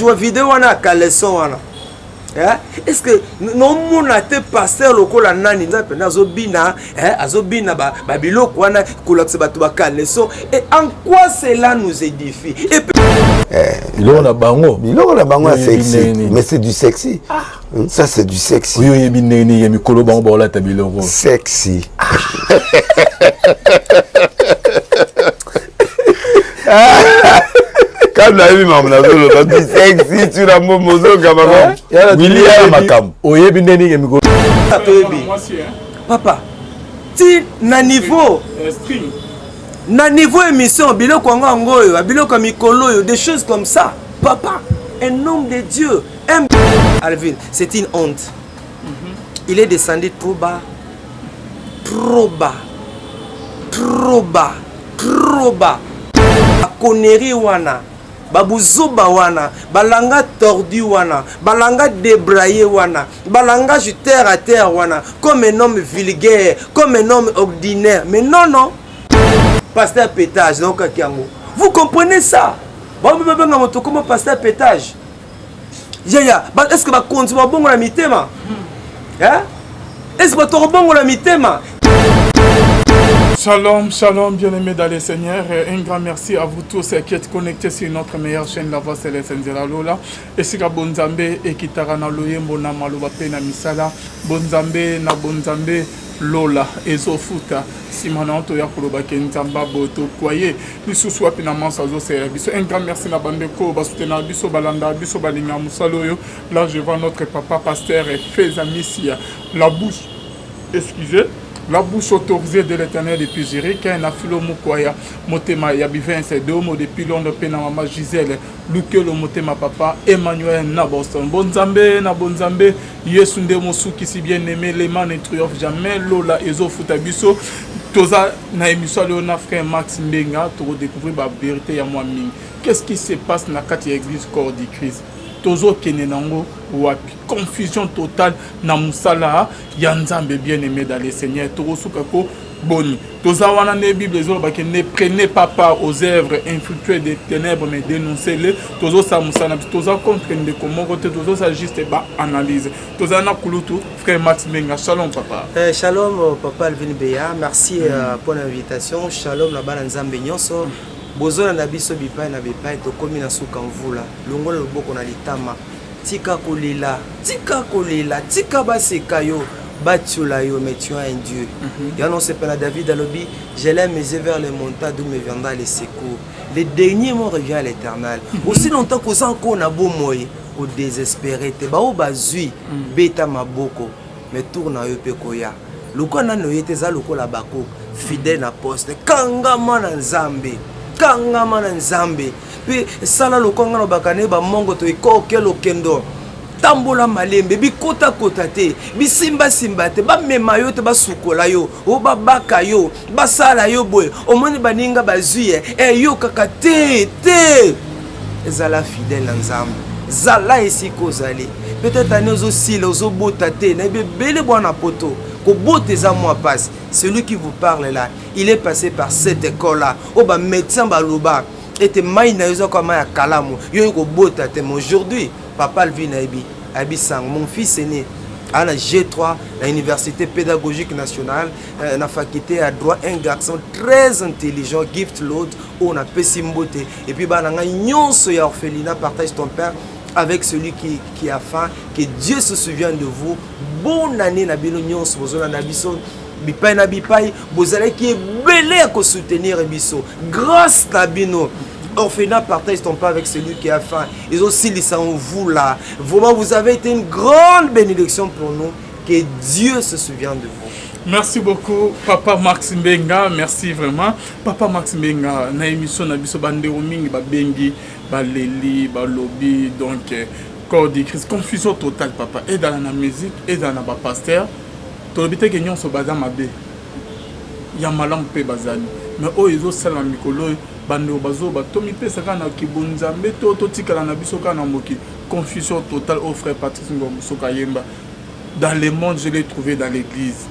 Kozwa video wana ya caleçon wana eh? Est ce que nomona te pasteur lokola nani nzambe mpenza azobina eh? Azobina babiloko ba wana kolakisa bato bacaleçon, et en quoi cela nous édifie? Et puis Biloko na bango. Biloko na bango ya sexy, mais c'est du sexy, ah. Ça, c'est du sexy. Oyo oyebi ndenge nini ya mikolo bango baolata biloko sexy. Quand nayebi makambo nazoloba, du sexy, tuna mbombo ozoyoka makambo wili ya makambo. Oyebi ndenge nini ya mikolo. Toyebi papa ti na niveau émission, biloko yango oyo, biloko ya mikolo oyo, des choses comme ça. Papa, un homme de Dieu, un Alvin, c'est une honte. Il est descendu trop bas, trop bas, trop bas, trop bas. Baconneries wana, babuzoba wana, balangage tordu wana, balangage débraillé wana, balangage terre à terre wana, comme un homme vulgaire, comme un homme ordinaire. Mais non, non, pasteur pétage naokaki yango. Vous comprenez ça? Babenga moto koma pasteur pétage. Yaya, est ce que bakonzi babongola mitema? Est ce que bato kobongola mitema? Shalom, shalom, bien-aimés dans le Seigneur. Un grand merci à vous tous qui êtes connectés sur notre meilleure chaîne, La Voix Céleste Nzela Lola. Esika Bonzambe ekitaka na loyembo, na maloba pe na misala. Bonzambe na Bonzambe, Lola ezofuta. Nsima na toya koloba ke Nzambe aboye tokwaye lisusu wapi na manso azosalela biso. Un grand merci na bandeko basoutenaka biso, balandaka biso, balingaka mosala oyo. Là, je vois notre papa pasteur Feza Misia, la bouche, excusez, la bouche autorisée de l'Éternel depuis Zurich, na Philo Mukwaya, motema ya Bivince, Domo depuis Londres, pe na mama Gisèle Lukelo, motema papa Emmanuel na Boston. Bonzambe na Bonzambe, Yesu nde mosukisi, bien aimé, le mal ne triomphe jamais, Lola ezofuta biso. Toza na émission leo na frère Max Mbenga, tokodécouvrir ba vérité ya mwa mingi. Qu'est-ce qui se passe na kati ya église Corps du Christ? Tozokende nango wapi? Confusion totale na mosala ya Nzambe. Bien aimé dans le Seigneur, tokosuka ko boni? Toza wana nde Bible ezolobaki: "Ne prenez pas part aux œuvres infructueuses des ténèbres, mais dénoncez-les." Tozosala mosala na biso, toza contre ndeko moko te, tozosala juste baanalyse. Tozala na kulutu frère Max Mbenga. Shalom, papa. Shalom, papa Alvin Beya, merci pour l'invitation. Shalom na bana Nzambe nyonso bozolanda biso bipai na bipai. Tokomi na suka mvula. Longola loboko na litama, tika kolela, tika kolela, tika baseka yo, batiola yo, mais tu as un Dieu. Yango osepela. David alobi: "Je lève mes yeux vers les montagnes, d'où me viendra le secours? Le dernier mot revient à l'Éternel." Aussi longtemps koza encore na bomoi, kodésespérer te. Bao bazwi, beta maboko, mais tour na yo mpe koya. Lokola nano ye te, eza lokola bako fidèle na poste. Kangama na Nzambe, kangama na Nzambe mpe sala lokola nga nalobaka ne bamongo to ekoke lokendo. Tambola malembe, bikotakota te, bisimbasimba te, bamema yo te, basukola yo o babaka yo, basala yo boye. Omoni baninga bazwi ye e, yo kaka te te. Ezala fidèle na Nzambe, zala esika ozali. Peut-être ane ozosila, ozobota te. Nayebi ebele bwana poto, kobota eza mwa pasi. Celui qui vous parle là, il est passé par cette école là oyo bamédecin baloba ete mai na yo eza kwa mai ya kalamu, yo oyi kobota te. Mais aujourd'hui, papa Alvin ayebi, ayebi sango. Mon fils aîné aa na G3 na Université pédagogique nationale, na faculté ya droit, un garçon très intelligent, Gift Load, oyo napesi mbote. Et puis bana ngai nyonso ya orphelinat Partage ton père avec celui qui a faim, que Dieu se souvienne de vous. Bonne année na bino nyonso bozolanda biso bipai na bipai. Bozalaki ebele ya kosoutenir biso. Grâce na bino, orphelinat Partage ton pain avec celui qui a faim ezosilisa mvula. Vraiment, vous avez été une grande bénédiction pour nous. Que Dieu se souvienne de vous. Merci beaucoup, papa Max Mbenga. Merci vraiment, papa Max Mbenga. Na émission na biso, bandeko mingi babengi, baleli, balobi. Donc Corps du Christ, confusion totale, papa. Ezala na musique, ezala na bapasteur. Tolobi te ke nyonso baza mabe, ya malamu mpe bazali. Mais oyo ezosalama mikolo oyo, bandeko bazoba, tomipesa kaka na kibonzambe to totikala na biso kaka na mokili? Confusion totale. Oyo frère Patrice Ngombo ayemba: "Dans le monde, je l'ai trouvé dans l'église."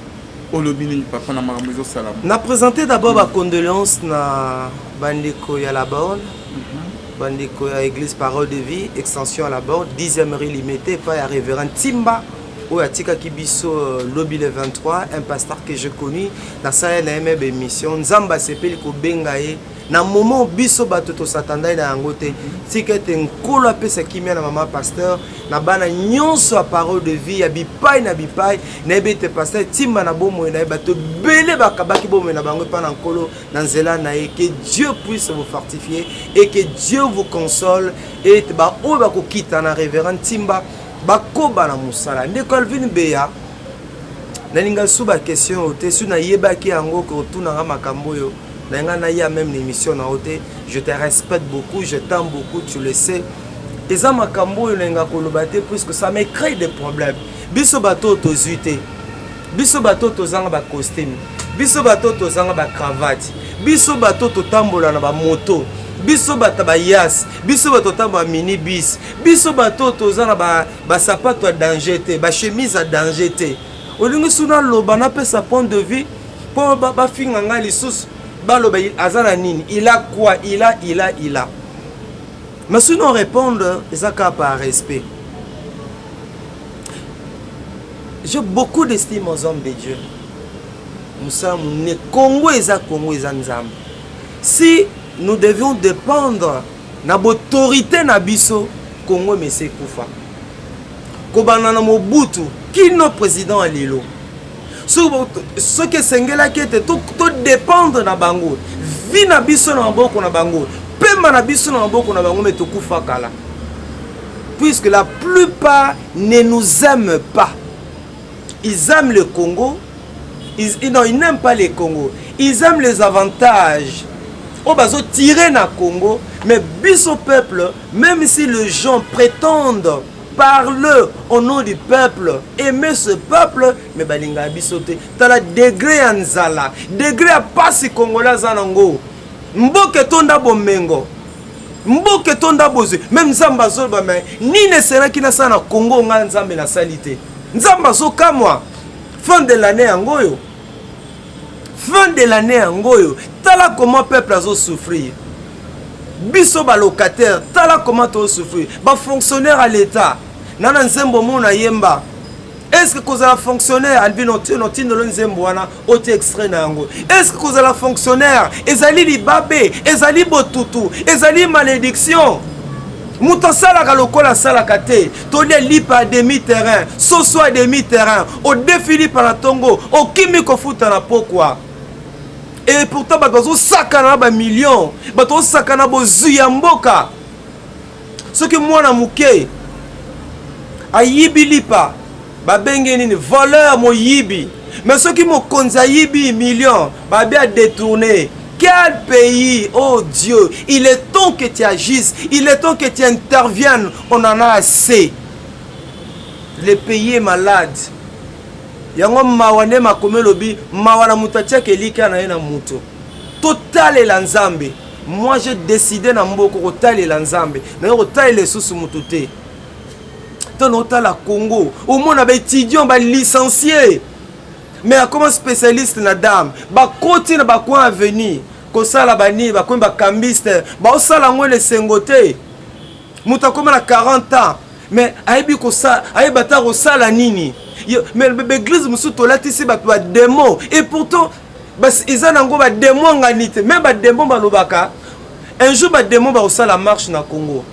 Olobi nini, papa, na makambo ezosalama? Na présenter d'abord bacondoléance na bandeko ya la Baole. Bandeko ya église Parole de Vie, extension à la borde, 10e rue Limete, epai ya révérend Timba oyo atikaki biso lobi le 23, un pasteur que je connu, nasala na ye mebe émission. Nzambe asepeli kobenga ye na moment biso bato tosatandai na yango te. Tika ete Nkolo apesa kimia na mama pasteur, na bana nyonso ya Parole de Vie ya bipai na bipai. Nayebi ete pasteur Timba na bomoi na ye, bato ebele bakabaki bomoi na bango epai na Nkolo na nzela na ye. Que Dieu puisse vous fortifier et que Dieu vous console, et ete baoyo bakokita na révérend Timba bakoba na mosala. Ndeko Alvin Beya, nalinga su baquestion oyo te. Su nayebaki yango kotunanga makambo oyo na nga naya même na émission na yo te. Je te respecte beaucoup, je t'aime beaucoup, tu le sais. Eza makambo oyo nalinga koloba te puisque ça me crée des problèmes. Biso bato oyo tozwi te, biso bato oyo tozanga bacostume, biso bato oyo tozanga bacravate, biso bato oyo totambola na bamoto, biso bato bayas, biso bato totambola mini bus, biso bato oyo toza na basapato ya danger te, bachemise ya danger te. Olingi su naloba, napesa point de vue mpo bafinga ngai lisusu, baloba aza na nini, il a quoi, il a, il a, il a. Mais sinon répondre eza kaka par respect. J'ai beaucoup d'estime aux hommes de Dieu. Mosala monene, Congo eza Congo, eza Nzambe. Si nous devions dépendre na bautorité na biso, Congo mese ekufa. Kobanda na Mobutu kino président ya lelo, soki esengelaki ete todépendre na bango, vie na biso na maboko na bango, pema na biso na maboko na bango, me tokufa kala, puisque la plupart ne nous aiment pas. Ils aiment le Congo, ils, non, ils n'aiment pas le Congo, ils aiment les avantages oyo bazotire na Congo. Mais biso peuple, même si les gens prétendent parler au nom du peuple, aimer ce peuple, mais balingaka biso te. Tala degré ya nzala, degré ya pasi congolais aza nango. Mboka etonda bomengo, mboka etonda bozwi, même Nzambe azoloba: me nini eselaki nasala na Congo? Ngai Nzambe nasali te. Nzambe azokamwa. Fin de l'année yango oyo, fin de l'année yango oyo. Tala comment peuple azosouffrir. Biso balocataire, tala comment tozosouffrir. Bafonctionnaire à l'État, na nzembo mona yemba, est ce que kozala fonctionnaire, Alvin, otindelo nzembo wana, oti extrait na yango, est ce que kozala fonctionnaire ezali libabe, ezali botutu, ezali malédiction? Moto asalaka lokola asalaka te. Tolia lipa ya demi terrain, soso ya demi terrain. Odefi lipa na ntongo, okimi kofuta na pokwa. Et pourtant bato bazosakana na bamillion, bato bazosakana bozwi ya mboka. Soki mwana moke ayibi lipa, babenge nini? Voleur, moyibi. Mais soki mokonzi ayibi million, babi adétourné. Quel pays? Oh Dieu, il est temps que tu agisses, il est temps que tu interviennes. On en a assez, le pays est malade. Yango mawa nde makomi elobi: mawa na moto atiaka elikya na ye na moto. Totalela Nzambe. Moi, j'ai décidé na mboka kotalela Nzambe, naye kotalela lisusu moto te. Ntango otala Congo, omona baétudiant balicencie, mais akoma spécialiste na dame, bakoti na bacoin avenir kosala banini, bakomi bacambiste, baosala yango esengo te. Moto akoma na 40 ans, mais ayebi kosala, ayebi ata kosala nini. Mais baeglise mosusu tolatisi bato badémon, et pourtant eza nango badémon angani te. Mais badémon balobaka un jour badémon bakosala marche na Congo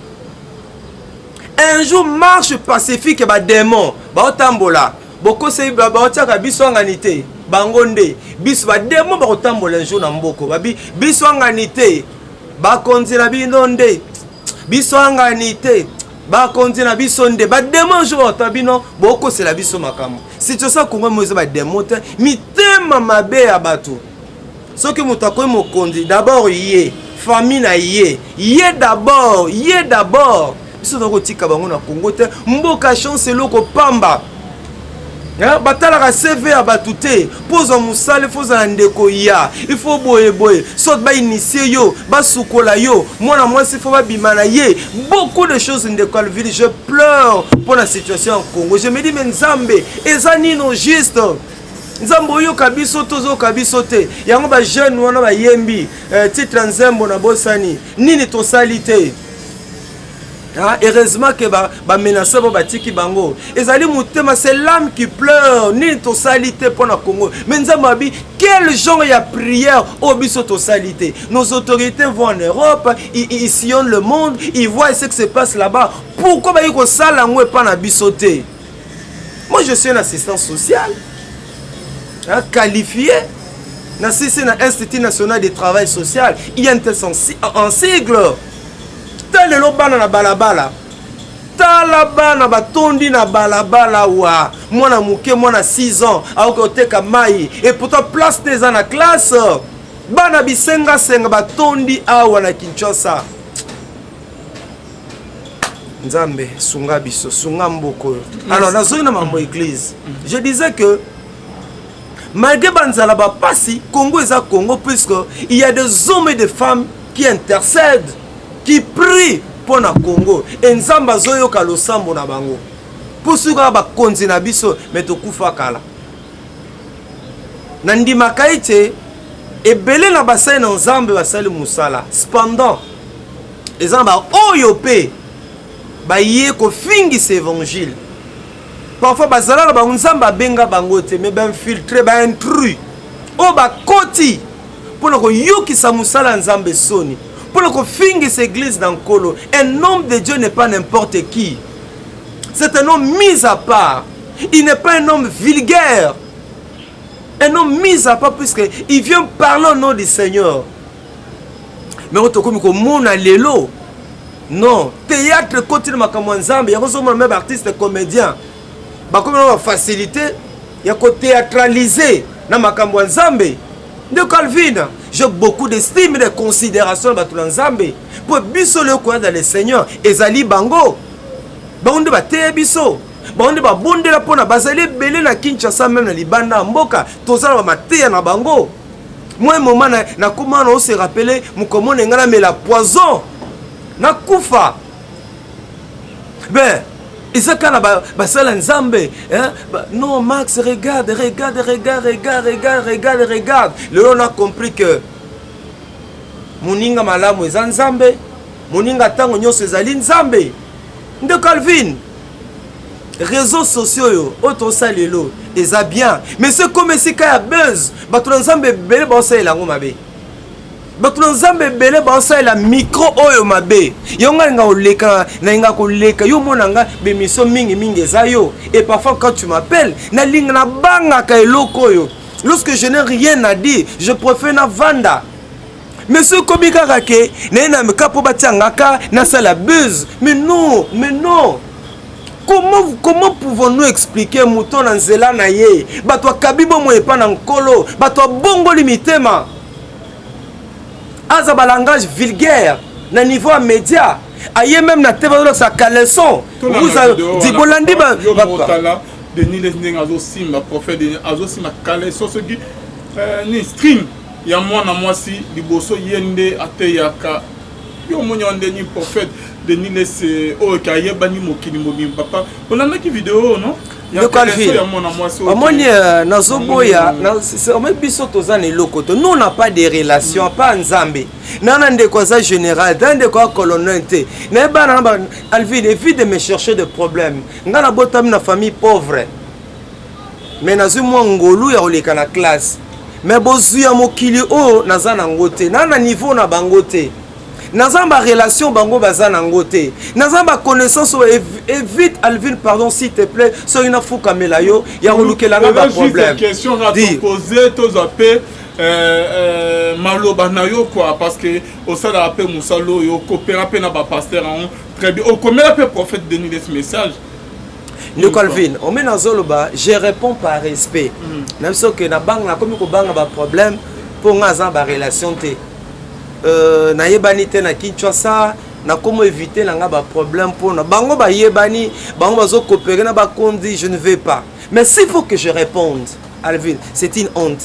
un jour, marche pacifique. Badémon baotambola, bokosei, baotiaka biso angani te. Bango nde biso badémon bakotambola un jour na mboko, babi biso angani te, bakonzi na bino nde biso angani te, bakonzi na biso nde badémon. Jour bakota bino, bokosela biso makambo. Situation ya Kongo mo eza badémon te, mitema mabe ya bato. Soki moto akoyi mokonzi, d'abord ye, famille na ye, ye d'abord, ye d'abord. Biso tokotika bango na Kongo te. Mboka chance, eloko pamba. Batalaka CV ya bato te. Mpo ozwa mosala, ifo ozala ndeko ya, ifo boyeboye, soit bainitie yo, basukola yo, mwana mwasi ifo babima na ye, beaucoup de choses. Ndeko Alville, je pleure mpo na situation ya Congo. Je me dis, me Nzambe, eza nino juste? Nzambe, oyoka biso, tozoyoka biso te. Yango bajeune wana bayembi titre ya nzembo na bosani nini, tosali te. Ah, heureusement que bamenace ba batiki bango. Ezali motema, c'est l'âme qui pleure. Nini tosali te mpo na Congo? Mais Nzambe abi, quel genre ya prière oyo biso tosali te? Nos autorités vont en Europe, ils sillonnent le monde, ils voient ce qui se passe là-bas. Pourquoi bayi kosala yango epa na biso te? Moi, je suis un assistant social, hein, qualifié na sisi na Institut national de travail social, INTS en sigle. Ta lelo bana na balabala, tala bana batondi na balabala wa mwana moke, mwana 6 ans akoki koteka mai, et pourtant place te eza na classe. Bana bisengasenga batondi awa na Kinshasa. Nzambe sunga biso, sunga mboka oyo. Alors nazongi na mambo église. Je disais que malgré banzala, bapasi, Congo eza Congo, puisque il y a des hommes et des femmes qui intercèdent, qui prient mpo na Congo, e Nzambe azoyoka losambo na bango. Mpo soki kaka bakonzi na biso, me tokufa kala. Nandimaka ete ebele na basali na Nzambe basali mosala. Cependant, eza na baoyo mpe baye kofingisa évangile. Parfois bazala na bango, Nzambe abenga bango te, me bainfiltre, baintrus oyo bakoti mpona koyokisa mosala ya Nzambe soni, mpona kofingisa église na Nkolo. Un homme de Dieu n'est pas n'importe qui, c'est un homme mis à part. Il n'est pas un homme vulgaire, un homme mis à part, puisque il vient parler au nom du Seigneur. Mais oyo tokomi komona lelo, non, théâtre ekoti na makambo ya Nzambe. Yango ozomona me baartiste comédien bakomi na bafacilité ya kothéâtraliser na makambo ya Nzambe. Ndeko Alvin, j'ai beaucoup d'estime et de considération na bato na Nzambe, mpo biso lelo koya dans le Seigneur ezali bango. Bango nde bateya biso, bango nde babondela mpona. Bazali ebele na Kinshasa, même na libanda ya mboka, toza na bamateya na bango. Moi, moment nakoma na ose rappeler mokomona ngai namela poison, nakufa. Ben eza kaka na basala Nzambe, hein? Non, Max, regarde, regarde, regarde, regarde, regarde, regarde, regarde. Lelo on a compris que moninga malamu eza Nzambe, moninga ntango nyonso ezali Nzambe. Ndeko Alvin, réseaux sociaux oyo oyo tosala lelo eza bien, mais c'est comme esika ya buzz. Bato na Nzambe ebele baosalela yango mabe. Bato na Nzambe ebele baosalela micro oyo mabe. Yo, ngai nalinga koleka, nalinga koleka. Yo mona nga bémission mingimingi eza yo. Et parfois, quand tu m'appelles, nalinga, nabangaka eloko oyo. Lorsque je n'ai rien à dire, je préfère navanda. Mais soki komi kaka ke naye na ka mpo batia ka nasala buzz, mais non, mais non. Comment pouvons-nous expliquer moto na nzela na ye, bato akabi bomoi epa na Nkolo, bato abongoli mitema, aza balangage vulgaire na niveau ya média, aye même na te bazolakisa caleçon? Bolandi. Denis Lessie, ndenge azosimba prophète Denis, azosimba caleçon, soki ni string ya mwana mwasi liboso ye nde ateyaka. Yo omoni wana ndeni prophète Denis Lessie oyo ke ayebani mokili mobimba. Papa, olandaki video oyo, non? Ndeko Alvin, omoni, nazoboya. Omoni, biso toza na eloko te. Nous, on n'a pas de relation pa Nzambe na ndeko aza général, na ndeko aza colonel te. Nayeba na Alvin, évite de me chercher de problème. Nga nabotami na famille pauvre, mais nazwi mwa ngolu ya koleka na classe. Mais bozwi ya mokili oyo naza nango te, na niveau na bango te, naza na barelation bango baza nango te, naza na baconnaissance oyo. Évite, Alvin, pardon, s'il te plaît. Soki nafukamela yo ya kolukela nga baproblème. Question nga topose, tozwa mpe maloba na yo quoi, parce que osalaka mpe mosala oyo, okopera mpe na bapasteur yango très bien. Okomela mpe prophète Denis Lessie message? Ndeko Alvin, ome nazoloba, je réponds par respect na biso ke nabanga, nakomi kobanga baproblème mpo nga aza na barelation te. Nayebani te na Kinshasa. Nakomi éviter na nga baproblème mpona bango bayebani, bango bazokopere na bakondi. Je ne vais pas, mais s'il faut que je réponde, Alvin, c'est une honte.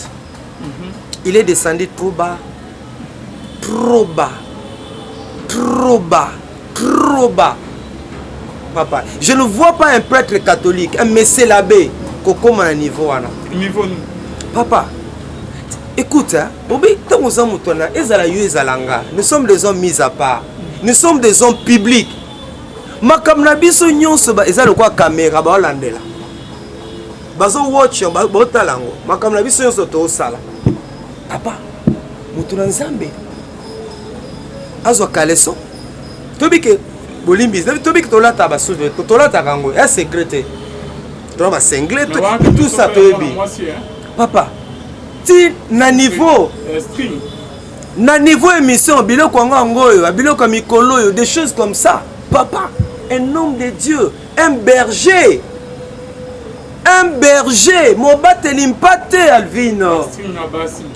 Il est descendu trop bas, trop bas, trop bas, trop bas. Papa, je ne vois pas un prêtre catholique, un monsieur l'abbé, kokoma na niveau wana. Niveau nini? Papa, écoute, hein, obi ntango oza moto wana, ezala yo, ezala nga, nous sommes des hommes mis à part, nous sommes des hommes publics. Makambo na biso nyonso eza lokola kamera baolandela, bazo watch, baotala yango. Makambo na biso nyonso toosala, papa, moto na Nzambe azwa caleçon. Toyebi ke, bolimbisi, toyebi ke tolata basuve, tolataka yango ya secret te, tola basinglet, tout ça toyebi, papa. Ti na niveau émission, biloko yango oyo, biloko ya mikolo oyo, des choses comme ça, papa. Un homme de Dieu, un berger, un berger, mobateli mpate, Alvin,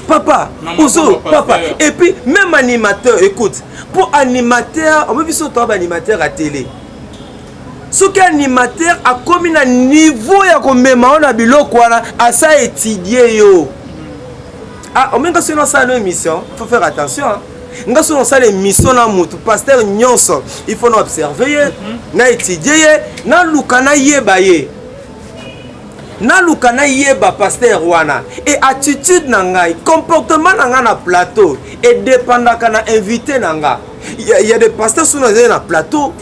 papa, ozo, papa. Et puis même animateur, écoute, pour animateur, omo biso toa baanimateur ya télé, soki animateur akomi na niveau ya komema yo na biloko wana, asa étudie yo. Ah, omenga soki nasala no émission, faut faire attention, hein. Nga soki nasala émission na motu, pasteur nyonso, il faut na observe ye, na étudie ye, naluka nayeba ye, naluka nayeba pasteur wana. E attitude na ngai, comportement na ngai na plateau edépendaka na invité na nga. Il y a des pasteurs, soki nazali na plateau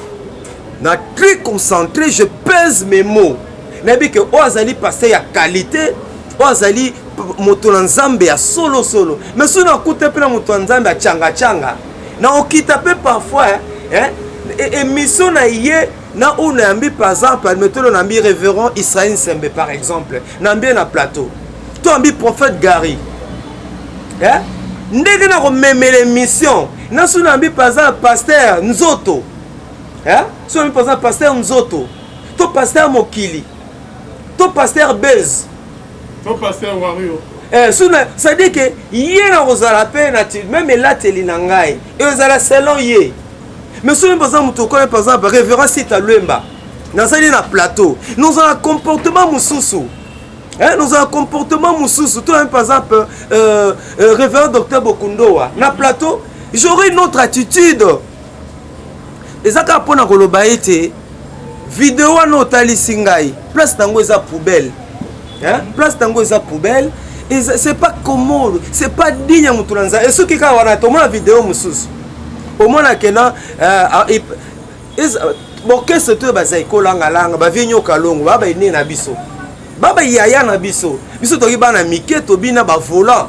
na très concentré, je pèse mes mots, nayebi ke oyo azali pasteur ya qualité, oyo azali moto na Nzambe ya solosolo. Mais soki nakuta mpe na moto ya Nzambe ya cangacanga, na okita mpe parfois, hein, émission na ye na oyo nayambi, par exemple, admettons nayambi révérend Israël Nsembe, par exemple, nayambi ye na plateau, to yambi prophète Gary, eh? Ndenge na komemela émission na so nayambi, par exemple, pasteur Nzoto, eh? So nayambi, par exemple, pasteur Nzoto to pasteur Mokili to pasteur Bez to pasteur Wario. Eh, suna, c'est-à-dire que ye na kozala mpe na même elateli na ngai ezala selon ye. Mais soki par exemple moto okoya, par exemple révérend Sita Lwemba, nazali na plateau, nozala comportement mosusu, hein, nozala comportement mosusu. To par exemple révérend docteur Bokundowa na plateau, j'aurai une autre attitude. Eza kaka mpona koloba ete video wana otalisi ngai, place nango eza poubelle, hein? Place nango eza poubelle, c'est pas commode, c'est pas digne ya motu na Nzambe. Soki kaka wana, tomona video mosusu, omona kena bokese to baza ekolangalanga, bavie nyoka longo, baa baine na biso, baa bayaya na biso. Biso toki bana mike, tobina bavolant,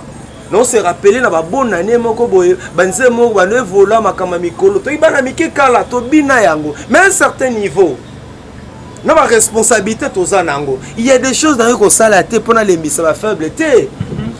on se rappele na babonne année moko boye, banzembo moko bano evola, makambo ya mikolo, toki bana mike kala, tobina yango. Mais un certain niveau na baresponsabilité toza nango, il y a des choses nangi kosala te mpo nalembisa bafaible te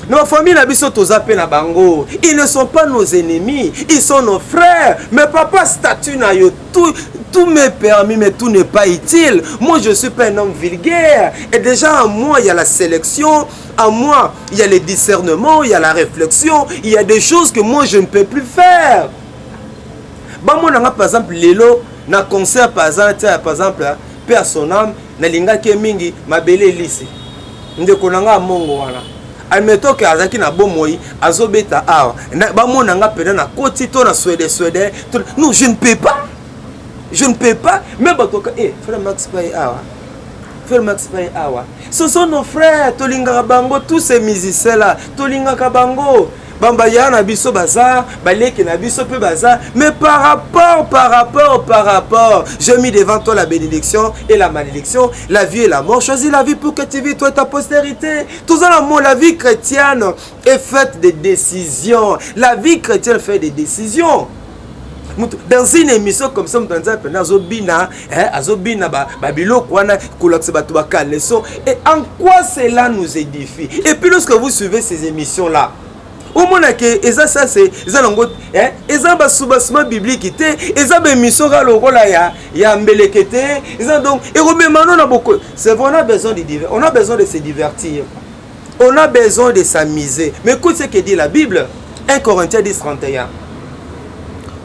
na bafamille na biso. Toza mpe na bango, ils ne sont pas nos ennemis, ils sont nos frères. Mais papa, statut na yo, tout m'est permis, mais tout n'est pas utile. Moi, je suis pas un homme vulgaire. Et déjà, en moi, il y a la sélection. En moi, il y a le discernement, il y a la réflexion. Il y a des choses que moi, je ne peux plus faire. Bamonanga, par exemple, lelo, na concert, par exemple, par exemple, paix à son âme, nalingaki ye mingi, mabele elisi. Ndeko na nga mongo wana, admettons ke azalaki na bomoi, azobeta awa, bamona nga mpena na koti to na swede swede. Non, je ne peux pas, je ne peux pas. Mais bato eh, frère Max Pai awa, frère Max Pai awa, ce sont nos frères, tolingaka bango, tous ces musiciens là, tolingaka bango, bambaya na biso, baza baleki na biso mpe baza. Mais par rapport, j'ai mis devant toi la bénédiction et la malédiction, la vie et la mort. Choisis la vie pour que tu vis, toi et ta postérité. Toza na mo, la vie chrétienne est faite de décisions, la vie chrétienne fait des décisions. Dans une émission comme ça, moto Nzambe mpenza azobina, azobina babiloko wana, kolakisa bato bacaleçon, et en quoi cela nous édifie? Et puis lorsque vous suivez ces émissions là, omona ke eza ça, c'est eza nango, eza basoubassement biblique te, eza baémission kaka lokola ya mbeleke te. Eza donc ekomema no na boko. C'est vrai, on a besoin de se divertir, on a besoin de s'amuser. Mais écoute ce que dit la Bible, 1 Corinthiens 10 31: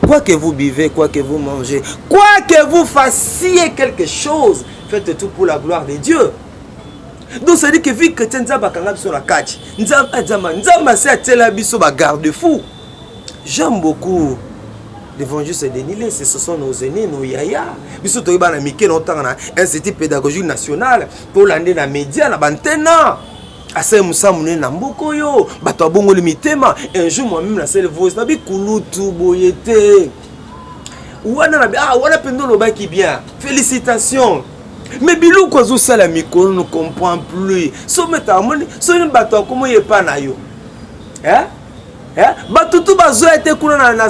quoi que vous buvez, quoi que vous mangez, quoi que vous fassiez quelque chose, faites tout pour la gloire de Dieu. Donc c'est à dire que vie chrétienne, Nzambe akanga biso na kati, Nzambe asi atiela biso bagarde fou. J'aime beaucoup l'évangile Denis. Ce sont nos aînés, nos yaya. Biso toyebi bana mike na otanga na Institut pédagogique national, tolande na média na bantena, asali mosala monene na mboka oyo, bato abongoli mitema. Un jour, moi-même, nasali voice na bikulutu boye te. Wana na ah wana mpenza olobaki bien, félicitation. Mais biloko azosala mikolo, ne comprend plus. So meta amoni soki bato akomi epa na yo, eh? Eh? Bato tu bazoya te kuna na, na,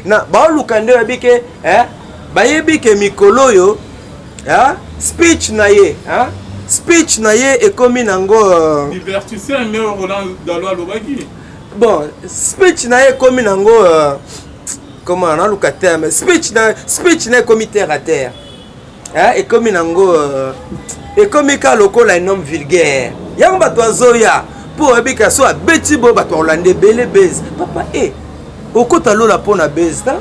na baoluka nde bayebi ke, eh? Bayebi ke mikolo oyo, eh? Speech na ye, eh? Speech na ye ekomi nango Divertisseur nde Roland Dalo alobaki. Bon, speech na ye ekomi nango comment naluka terme, speech na ekomi terre à terre, eh? Ekomi nango ekomi ka lokola un homme vulgaire. Yango bato azoya mpo oyebi ka so abeti boyo, bato bakolanda ebele base. Papa e okota lola mpo na base te,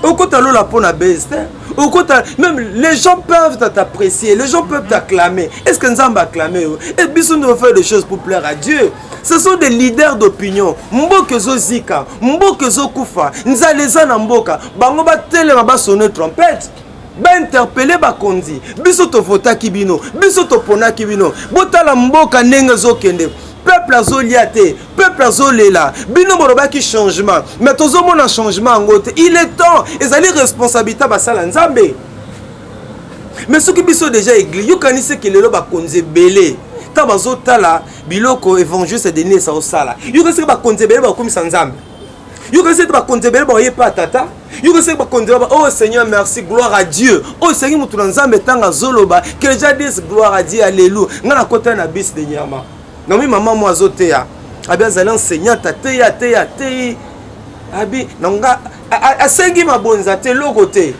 okota lola mpo na base te. Okota même, les gens peuvent t'apprécier, les gens peuvent t'acclamer. Est-ce que Nzambe acclamer yo? Et biso nous faire des choses pour plaire à Dieu? Ce sont des leaders d'opinion. Mboka ezozika, mboka ezokufa, nzala eza na mboka. Bango batelema, basonne trompette, bainterpeller bakonzi. Biso tovotaki bino, biso toponaki bino. Botala mboka ndenge ezokende, peuple azolia te, peuple azolela. Bino bolobaki changement, mais tozomona changement yango te. Il est temps, ezali responsabilité basala Nzambe. Mais soki biso déjà église yokanisi eke lelo bakonzi ebele ntango bazotala biloko évangéliste Denis esa osala, yokanisi eke bakonzi ebele bakomisa Nzambe, yokanisi ete bakonzi ebele baoyepa tata, yokanisi eke bakonzi ba oh Seigneur, merci, gloire à Dieu. Oyo esengi motu na Nzambe ntango azoloba que les gens disent gloire à Dieu, alléluia. Ngai nakota na bus dernièrement, naomi mama mo azoteya, abi azali enseignante, ateyi, ateyi, ateyi, abi na nga asengi mabonza te, eloko te.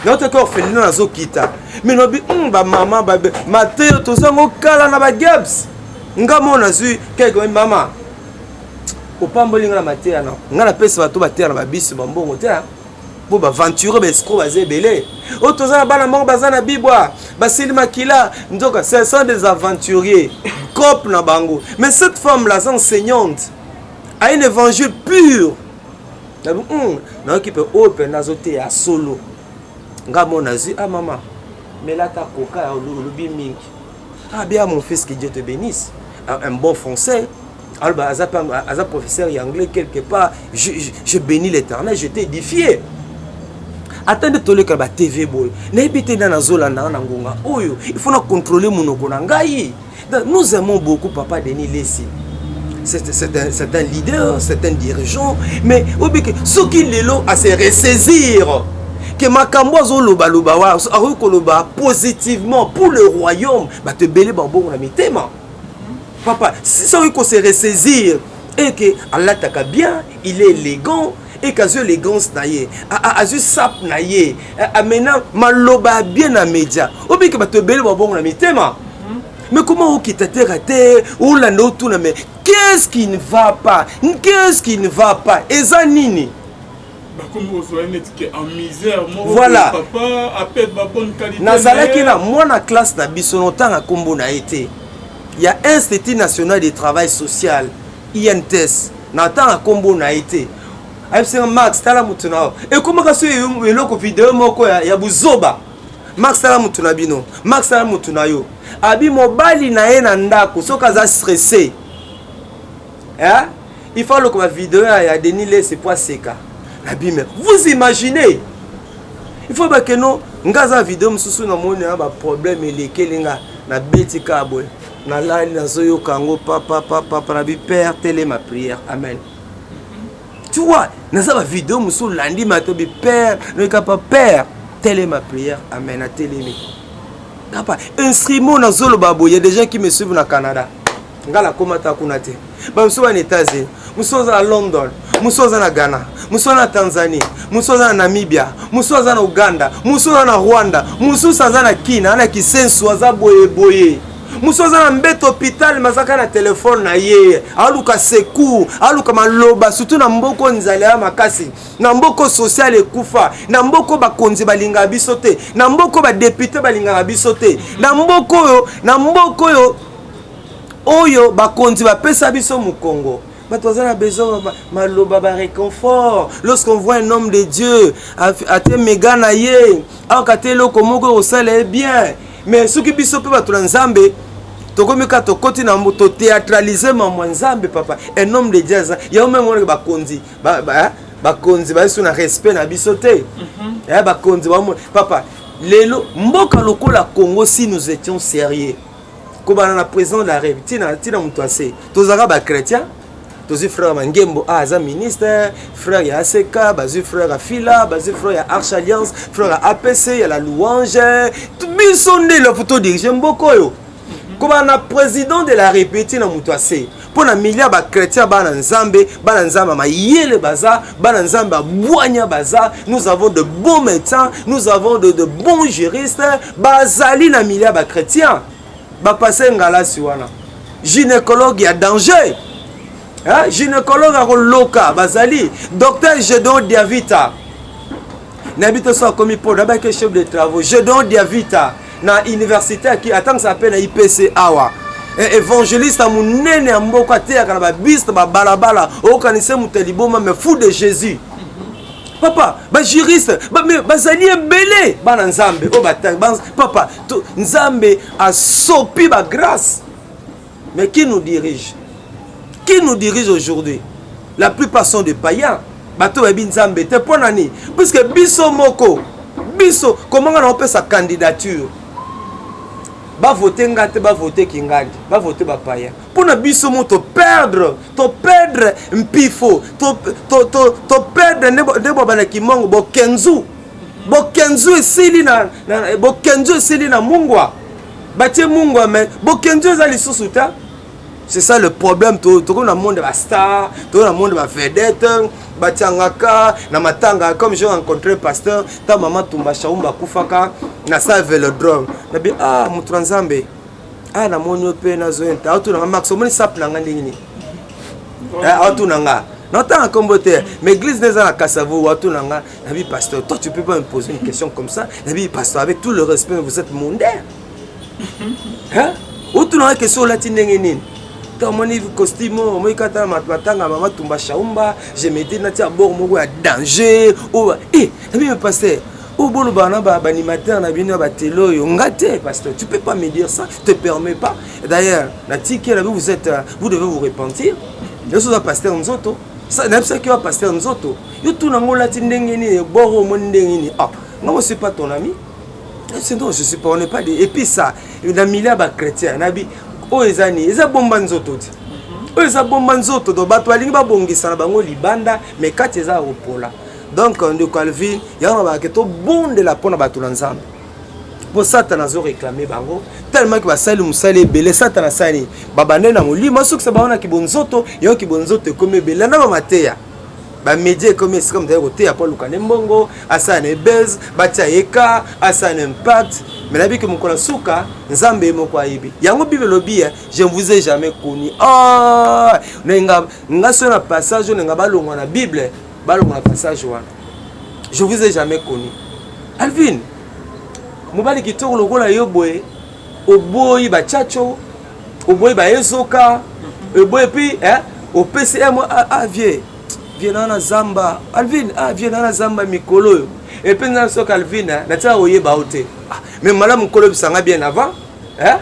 Naotaki orphelinat, nazokita me nabi bamama mateyo tozango kala na bagebs. Nga mo nazwi quelque mama opamboli nga na mateya na nga. Napesa bato bateya na babisi bambongo te, po baventure, baescrocs baza ebele. Oyo toza na bana moko baza na bibwa, basili makila, nzoka ce sont des aventuriers cope na bango. Mais cette femme là aza enseignante, a un évangile pur. Nabi nayoki mpe oyo mpe azoteya solo. Nga mo nazwi ah mama, melata koka, olobi mingi. Ah bien, mon fils, que Dieu te bénisse. Un bon français, aloba aza, aza professeur ya anglais quelque part. Je bénis l'Éternel, je t'ai édifié. Ata nde toleka ba TV boye, nayebi te nda nazolanda na ngonga oyo. Il faut na contrôler monoko na ngai. Nous aimons beaucoup papa Denis Lessi, c'est un leader, c'est un dirigeant, mais obike soki lelo a se ressaisir ke makambo azolobaloba wa akoki koloba positivement pour le royaume, bato ebele babongo na mitema. Papa, si soki kose ressaisir et ke alataka bien, il est élégant, et qu'azwi élégance na ye, azwi sap na ye, amena maloba ya bien na média, obike bato ebele babongo na mitema. Mais comment okita terre te, olanda, otuna: mais qu'est-ce qui ne va pas? Qu'est-ce qui ne va pas? Eza nini? Bakomi kozwa ye neti ke en misère moko. Voilà. Papa apete babonne qualité. Nazalaki na mwana classe na biso, notanga nkombo na ye te, ya Institut national de travail social, INTS, na ntanga nkombo na ye te. Ayebisinga: "Max, tala motu na yo." Ekomaka so eloko video moko ya buzoba. "Max, tala motu na bino. Max, tala motu na yo." Abi mobali na ye na ndako, soki aza stressé, eh? Il faut aloka bavideo ya Denis Lese po aseka. Nabi, mais vous imaginez, il faut bakeno nga aza video mosusu, namoni na baproblème elekeli nga, nabeti kaka boye, nalali, nazoyoka yango papapapapa, nabi: "Père, telema, prière, amen." Tu vois, naza bavideo mosusu olandi matobi: "Père", noyeka pa: "Père, telema, prière, amen." Atelemi kapa instrument. Nazoloba boye, des gens qui me suivent na Canada, nga nakóma ta kuna te. Bamosusu bana États-Unis, mosusu aza na London, mosusu aza na Ghana, mosusu aza na Tanzanie, mosusu aza na Namibia, mosusu aza na Uganda, mosusu aza na Rwanda, mosusu aza na Kina, aza na Kisensu, aza boyeboye, mosusu aza na mbeto hôpital, mazaka na telefone na ye, aluka secours, aluka maloba. Surtout na mboka nzala ya makasi, na mboka social ekufa, na mboka bakonzi balingaka biso te, na mboka badéputés balingaka biso te, na mboka oyo oyo bakonzi bapesa biso mokongo. Bato baza na besoin maloba baréconfort. Lorsqu'on voit un homme de Dieu ate mega na ye, aoka te eloko moko ekosala ye bien. Mais soki biso mpe bato na Nzambe tokomi kaka tokoti na tothéâtraliser mambo ya Nzambe, papa, un homme de Dieu aza yango meme monake bakonzi. Bakonzi bayesu na respect na biso te. Bakonzi bamona papa lelo mboka lokola Congo, si nous étions sérieux, kobana na président de la République tina tina moto ase, tozalaka bachrétien, tozwi frère Mangembo, a aza ministre, frère ya ACK, bazwi frère ya Fila, bazwi frère ya Arche Alliance, frère ya APC, ya la Louange. Biso nde lofo todirige mboka oyo, kobana na président de la République tina moto ase, mpo na milia bachrétien, bana Nzambe, bana Nzambe ya mayele baza, bana Nzambe ya bwanya baza. Nous avons de bons médecins, nous avons de bons juristes, bazali na milia bachrétien. Bapase ngalasi wana, gynécologue ya danger, hein? Gynécologue akoloka bazali, docteur Gédon Diavita, nayebi te so akomi mpo nabaki chef de travaux Gédon Diavita na université aki atangisa mpe na IPC awa, évangéliste ya monene ya mboka, ateyaka na babus na babalabala, okokanisa moto ya liboma, mais fou de Jésus. Papa, bajuriste bazali ebele, bana Nzambe oyo papa Nzambe asopi bagrâce. Mais qui nous dirige? Qui nous dirige aujourd'hui? La plupart sont des païens, bato bayebi Nzambe te. Mpo na nini? Puisque biso moko, biso komanga na opesa candidature, bavote nga te, bavote Kingandi, bavote bapaya. Mpo na biso mo toperdre, toperdre mpifo, toperdre nde bobanaki mongo bokenzu, bokenzu esili na bokenzu, esili na mungwa, batie mungwa, mais bokenzu eza lisusu te. C'est ça le problème. Tokomi na monde ya bastar, tokomi na monde ya bavedette, batiangaka na matanga. Comme j'ai rencontré pasteur ta mama Tumba Shaumba, akufaka na sa Vélodrome, nabi: "Ah, moto na Nzambe, ah, namoni yo mpe nazoyenta." Aotunanga: "Max, omoni sape na nga ndenge nini?" Aotuna nga, naotanga nkombo te, mais église nde eza na Kasavu. Atuna nga, nabi: "Pasteur, toi, tu peux pas me poser une question comme ça." Nabi: "Pasteur, avec tout le respect, vous êtes mondain, hein? Otunanga question olati ndenge nini? To omoni costume, omoni kata matanga mama Tumba Shaumba, je me dis natia bord moko ya danger oyo." Eh, nabi: "Mais pasteur, oyo bolobaka na baanimateur na bino ya batele oyo, nga te. Pasteur, tu peux pas me dire ça, je te permets pas. D'ailleurs natiki, nabi, vous êtes, vous devez vous repentir. Nyonso oza pasteur nzoto, nayebisaki yo pasteur nzoto, yo tuna ngo olati ndenge nini, bord omoni ndenge nini. Ah, nga mo suis pas ton ami. Sinon je suis pas, on n'est pas des." Et puis ça, na milieu ya bachrétien, nabi oyo eza nini? Eza bomba nzoto te, oyo eza bomba nzoto. Donc bato balingi babongisa na bango libanda, mais kati eza ya kopola. Donc ndeko Alvin, yango na bakake tobondela mpona bato na Nzambe, mpo Satana azoréclame bango tellement ke basali mosala ebele. Satana asali babande na molimo, asukisa bango na kibonzoto. Yango kibonzoto ekomi ebele na bamateya, bamédia ekomi esika moto aye koteya mpo aluka nde mbongo, asala na ebase, batia ye ka asala na impact. Mais nayebi ke mokolo ya suka, Nzambe ye moko ayebi yango. Bible elobi: "Je ne vous ai jamais connu." Oh, nga nga so na passage oyo, nga balongwa na Bible, balongwa na passage wana: "Je vous ai jamais connu." Alvin, mobali kitoko lokola yo boye, oboyi bachacho, oboyi baezoka, oboyi puis opesi ah, ah, vie vie na na zamba. Alvin, ah, vie na na zamba mikolo oyo epe nga soki Alvin natika koyeba yo te. Ah, mais malamu nkolo oyebisanga bien avant, eh?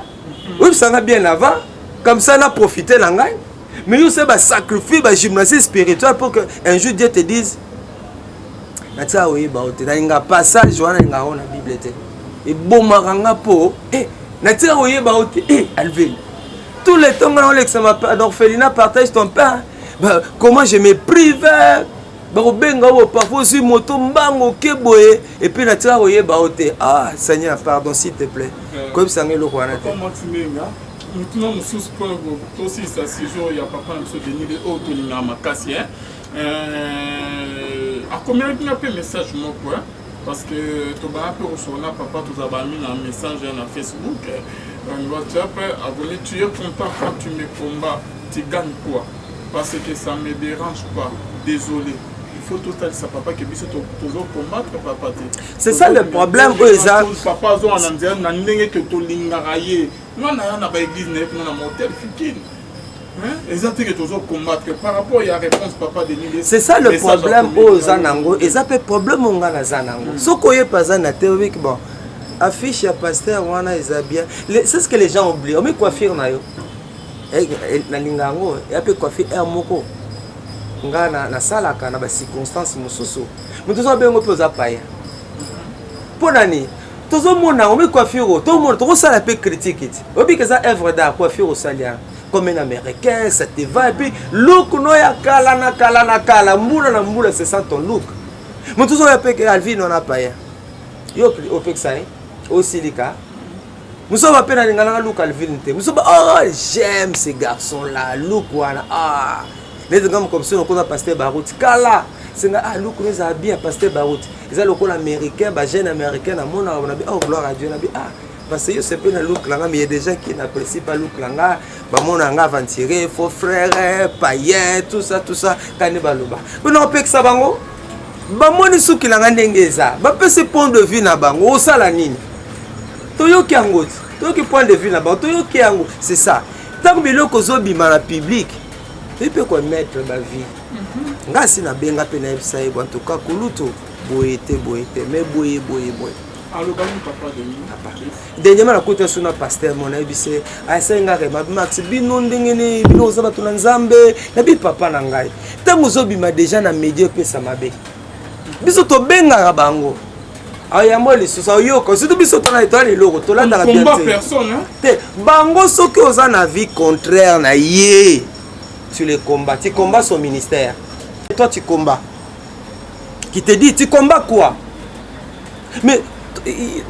Oyebisanga bien avant, comme ça na profite na ngai. Mais yo se basacrifice, bagymnastique spirituelle, pour que un jour Dieu te dise: "Natika koyeba yo te." Nalinga passage wana, nalingaka ngo na Bible te, ebomaka nga mpo natika koyeba yo te. Alvin, tout le temps nga naolekisa orphelinat, partage ton pain. Bah, comment je me prive, bakobenga oyo parfois ozwi moto mbango oke boye, et puis natika koyeba yo te. Ah Seigneur, pardon, s'il te plaît, koyebisanga eloko wana te. Motuna mosusu mpo tosilisa séjour ya papa na biso Denis oyo tolingaka makasi, akomelaki nga mpe message moko, parce que tobanga mpe kosolola papa, tozala bami na message na Facebook, WhatsApp. Abonné: "Tu es content quand tu me combats, tu gagnes quoi? Parce que ça me dérange pas, désolé." Il faut totalisa papa ke biso tozocombattre papa te. C'est ça le problème oyo eza. Papa azonga na nzela na ndenge ke tolingaka ye. Nga na ya na baéglise na ye kuna na motel Fikine, eza te ke tozocombattre par rapport ya réponse papa Denis. C'est ça le problème oyo oza nango, eza mpe problème oyo nga naza nango. Soki oyebi aza na te, obiki bon, affiche ya pasteur wana eza bien. C'est ce que les gens oublient. Omi coiffure na yo, nalinga yango, eya mpe coiffure aire moko. Nga nasalaka na bacirconstance mosusu. Moto ozo abengo mpe oza païen. Mpo na nini? Tozomona yango, mi coiffure oyo tomona, tokosala mpe critique ti oyebi ke eza œuvre d'art. Coiffure osali yango comme un Américain, ça te va. Et puis look no ya kala na kala na kala, mbula na mbula, c'est ça ton look. Moto ozoya mpe ke Alvin wana païen, yo opekisa ye, osilika. Mosusu bape nalinga nanga look Alvin te. Mosusu ba, oh, j'aime ce garçon là, look wana. Ah, neti nga mokomi so nakoza pasteur Baruti kala senga, ah, look no ezala bien. Pasteur Baruti eza lokola Américain, bajeune Américain namonaka na bi. Oh, gloire à Dieu, na bi. Ah, parce que yo sepe na look nanga, mais il y a des gens qui n'apprécient pas look nanga, bamona nga aventurier, faux frère, païen, tout ça, tout ça. Kani baloba mpona kopekisa bango, bamoni suki nanga ndenge eza, bapesi point de vue na bango. Osala nini? Toyoki yango ti toyoki point de vue na bango, toyoki yango. C'est ça, ntango biloko ozobima na public, toyi mpe komettre bavie. Nga asi nabenga mpe nayebisa ye: en tout cas, kulutu, boye te, boye te, mais boye, boye, boye. Alobaki papa Denis. Dernièrement nakuta so na pasteur mo, nayebi se asali nga rema max. Bino ndenge nini? Bino oza bato na Nzambe. Nabi papa na ngai, ntango ozobima déjà na média, opesa mabe. Biso tobengaka bango ayambo lisusu ayoka, surtout biso tona toya leloko tolandaka bien combat te. Personne, hein? Te, bango soki oza na vie contraire na ye, tu le combats, tu combats son ministère. Et toi, tu combats qui te dit, tu combats quoi? Mais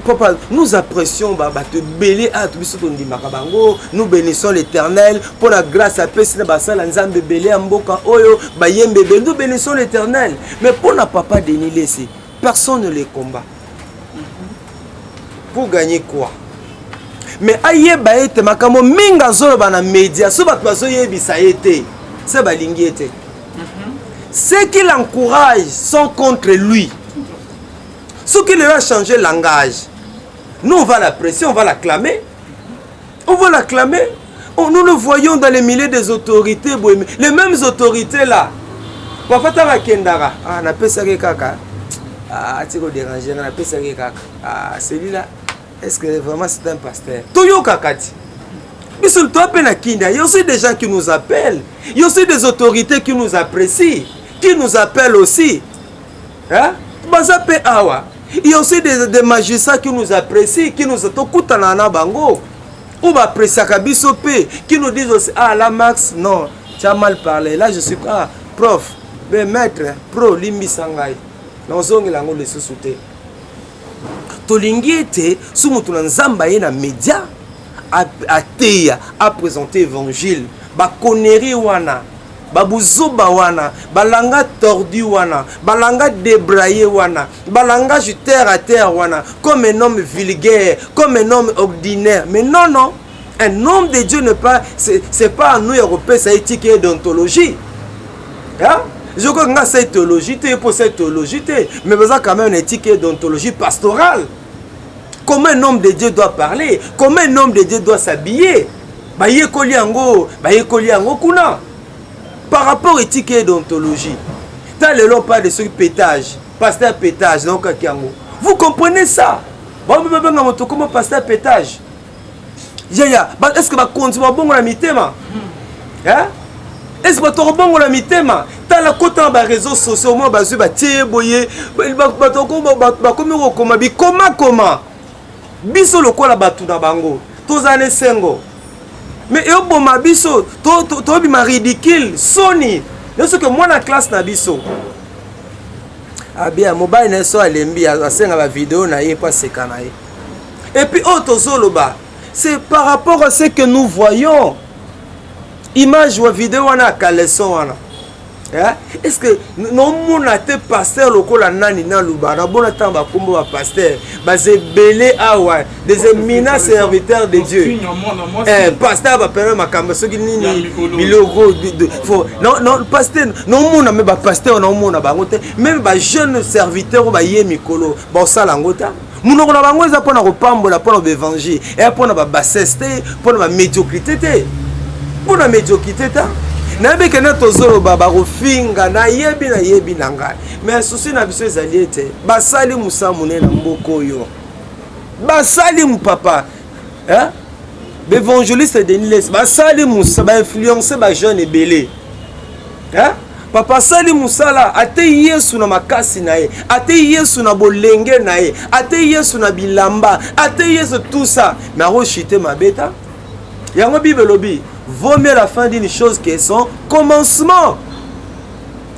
papa, nous apprécions bato ebele awa. Biso tondimaka bango. Nous bénissons l'Éternel mpo na grâce apesi na basala Nzambe ebele ya mboka oyo, bayembe ebele. Nous bénissons l'Éternel, mais mpo na papa Denis Lesi, personne ne le combat. Pour gagner quoi? Mais ayeba ete makambo mingi azoloba na média, so bato bazoyebisa ye te, se balingi ye te. Ceux qui l'encouragent sont contre lui. Soki lelo a changé langage, nous, on va l'apprécier, on va l'acclamer, on va l'acclamer. Oh, nous le voyons dans les milieux des autorités boye. Les mêmes autorités là, parfois ntango akendaka, ah, napesaki kaka, ah, ti kodéranger nga, napesaki kaka. Ah, celui-là, est-ce que vraiment c'est un pasteur? Toyokaka ti biso toa mpe na kinda. Il y a aussi des gens qui nous appellent, il y a aussi des autorités qui nous apprécient, qui nous appellent aussi, hein? Baza mpe awa. Il y a aussi des magistrats qui nous apprécient, qui nous tokutana na bango oyo baappréciaka biso mpe, qui nous disent aussi: ah là, Max, non, tu as mal parlé là, je suis, ah, prof, be maître pro, limbisa ngai, nazongela yango lisusu te. Tolingi ete so moto na Nzambe aye na média, ateya, aprésente évangile, baconnerie wana, babuzoba wana, balanga tordu wana, balanga débraillé wana, balangage terre à terre wana, comme un homme vulgaire, comme un homme ordinaire. Mais non, non, un homme de Dieu ne pas, c'est pas à nous ya kopesa éthique et déontologie, hein? Je crois que nga c'est théologie te, po c'est théologie te, mais baza quand même une éthique et déontologie pastorale, comment un homme de Dieu doit parler, comment un homme de Dieu doit s'habiller. Bayekoli yango, bayekoli yango kuna par rapport éthique et déontologie. Ta lelo pas de soki pétage, pasteur pétage, naokaki yango. Vous comprenez ça? Bango babenga moto koma pasteur pétage. Yaya, est ce que bakonzi babongola mitema, hein? Est ce bato kobongola mitema? Tala, kota na baréseau sociaux, mwa bazwi batie boye, bato bakomi kokoma bikomakoma. Biso lokola bato na bango tozala na esengo, mais eyoboma biso, tobima ridicule, soni nyonso ke mwana classe na biso abia mobali na ye so alembi, asenga bavideo na ye mpo aseka na ye. Et puis oyo tozoloba, c'est par rapport à ce que nous voyons, image wa video wana ya caleçon wana. Est ce que nomona te pasteur lokola nani naluba nabona ntango bakombo bapasteur baza ebele awa, des éminents serviteurs de Dieu, pasteur bapene makambo soki nini biloko. Non, pasteur nomona, me bapasteur naomona bango te. Même bajeune serviteur oyo baye mikolo baosala yango te. Monoko na bango eza mpona kopambola, mpona baévangile, eya mpona babassesse te, mpona bamédiocrité te, mpona médiocrité te. Nayebi kende tozoloba, bakofinga, nayebi, nayebi na ngai. Mais souci na biso ezali ete basali mosala monene na mboka oyo, basali papa baévangéliste Denis Lesi, basali mosala, bainfluence bajeune ebele. Papa asali mosala, ateyi Yesu na makasi na ye, ateyi Yesu na bolenge na ye, ateyi Yesu na bilamba, ateyi Yesu tout ça, mais akochite mabe ta. Yango Bible elobi, vaut mieux la fin d'une chose que son commencement.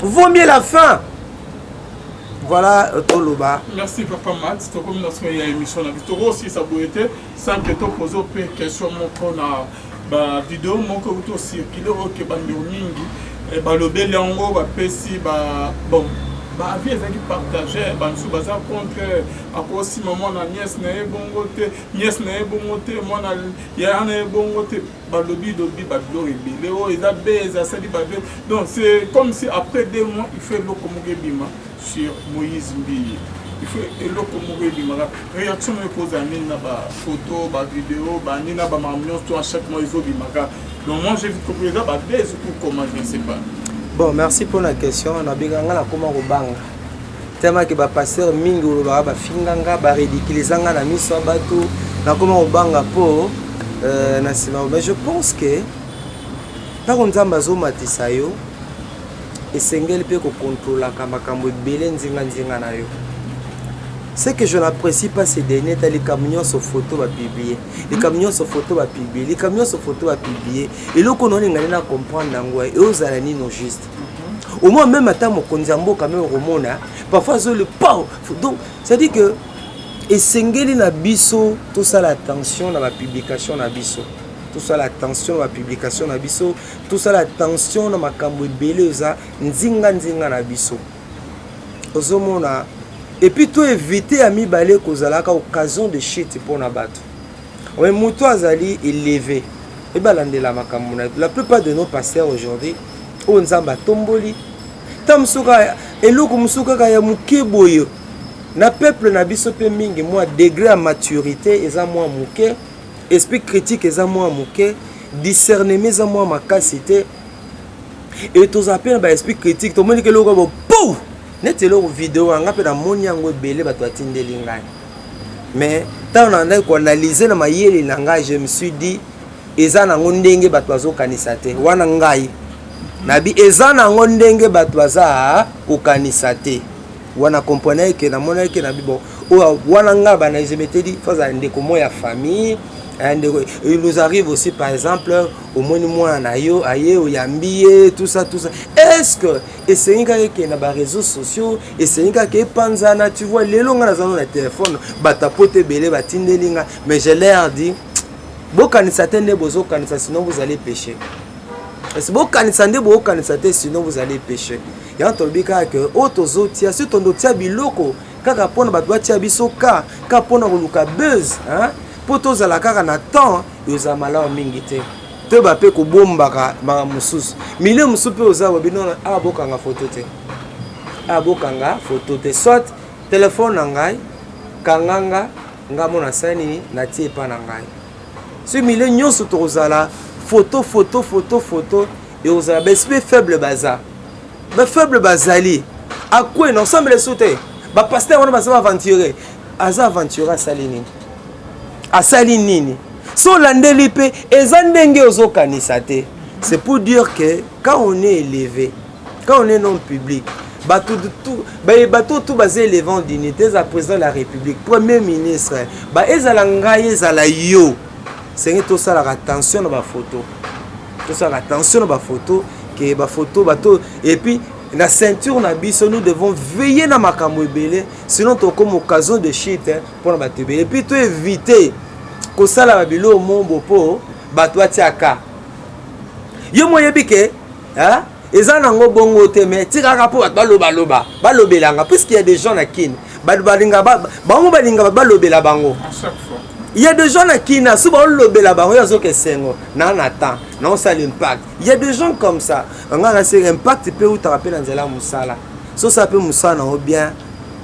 Vaut mieux la fin. Voilà, toloba. Merci papa Max, tokomi na suka ya émission na biso. Tokosilisa boye te sans que topose mpe question moko na ba video moko euti ocircule oyo ke bandeko mingi eh, balobeli yango, bapesi ba bon baavis ezalaki partage. Bamisusu baza contre, akosima mwana nièce na ye bongo te, nièce na ye bongo te, mwana yaya na ye bongo te. Balobi lobi babiloko ebele oyo eza base asali babe. Donc c'est comme si après 2 mois il faut eloko moko ebima sur Moïse Mbiye, il faut eloko moko ebimaka. Réaction moko ekozala nini na bafoto, bavideo, banini na bamakambo nyonso to à chaque mois ezobimaka? Donc moi, j'ai vu que eza babase ou comment, je ne sais pas. Bon, merci pour la question. Nabenga nga nakoma kobanga tellement ke bapasteur mingi olobaka bafinga nga, baridiculiza nga na miso ya bato. Nakoma kobanga mpo na nsima. Mais je pense que ntango Nzambe azomatisa yo, esengeli mpe kokontrolaka makambo ebele nzinga-nzinga na yo. Ce que je n'apprécie pas ces derniers temps, likambo nyonso photo bapublie, likambo nyonso photo bapublie, likambo nyonso photo bapublie. Eloko na olinga nde na comprendre yango, eozala nino juste au moins même ata mokonzi ya mboka me okomona parfois azoli pau. Donc c'est à dire que esengeli na biso tosala attention na bapublication na biso, tosala attention na bapublication na biso, tosala attention na makambo ebele eza nzinga-nzinga na biso ozomona. Et puis to éviter ya mibale kozalaka occasion de chute mpona bato. Oye moto azali élevé, ebalandela makambo na la plupart de nos pasteurs aujourd'hui oyo Nzambe atomboli, ta mosusu kaka eloko mosusu kaka ya moke boye na peuple na biso mpe mingi mwa degré ya maturité eza mwa moke, esprit critique eza mwa moke, discernement eza mwa makasi te. E tozala mpe na baesprit critique, tomoni ke eloko bo po neti eloko video yanga mpe namoni yango ebele, bato batindeli ngai. Mais ntango na ndaki koanalyse na mayele na ngai, je me suis dit eza nango ndenge bato bazokanisa te. Wana ngai nabi eza nango ndenge bato baza kokanisa te. Wana comprenait ke namonaki ke nabi bon, oyo wana ngai bana, je m'étais dit faut azala ndeko moko ya famille. Ndeko, il nous arrive aussi, par exemple omoni mwana na yo aye, oyambi ye, tout ça, tout ça. Est ce que esengi kaka ekende na baréseaux sociaux, esengi kaka epanzana? Tu vois, lelo ngai naza na telefone, bato apoto ebele batindeli nga, mais je leur dis: bokanisa te nde bozokanisa, sinon vous allez pécher. Esi bokanisa nde bokokanisa te, sinon vous allez pécher. Yango tolobi kaka ke oyo tozotia soki tondo tia biloko kaka mpona bato batia biso ka kaka mpona koluka buzz, mpo tozala kaka na temps, ezala malamu mingi te. Toyeba mpe kobombaka makambo mosusu, milio mosusu mpe oza bobi nono awa, bokanga foto te, awa bokanga foto te, soit telefone na ngai kanganga nga mo nasali nini, natie epa na ngai. So milio nyonso tokozala photo, photo, photo, photo, ekozala baesprit faible. Baza bafaible, bazali akwe na osambela esu te. Bapasteur wana baza baaventurier, aza aventurier. Asali nini? Asali nini? So olandeli mpe eza ndenge ozokanisa te. C'est pour dire que quand on est élevé, quand on est non public, bato bato tu baza élevé en dignité, eza président de la République, premier ministre, ba ezala ngai, ezala yo, senge tosalaka attention na bafoto, tosalaka attention na bafoto ke bafoto bato. Et puis na ceinture na biso, nous devons veiller na makambo ebele, sinon tokoma occasion de chute mpona bato ebele. Et puis to éviter kosala babiloko mombo mpo bato batiaka yo mo oyebi ke eza nango bongo te, mais tikaka mpo bato balobaloba, balobelanga, puisqu'il y a des gens na Kini bato balinga bango, balinga bato balobela bango. Il y a des gens na Kina so baolobela bango, yo azoka esengo na temps naosala impact. Il y a des gens comme ça. Nga nasi impact mpe eutaka mpe na nzela ya mosala. So osala mpe mosala nango bien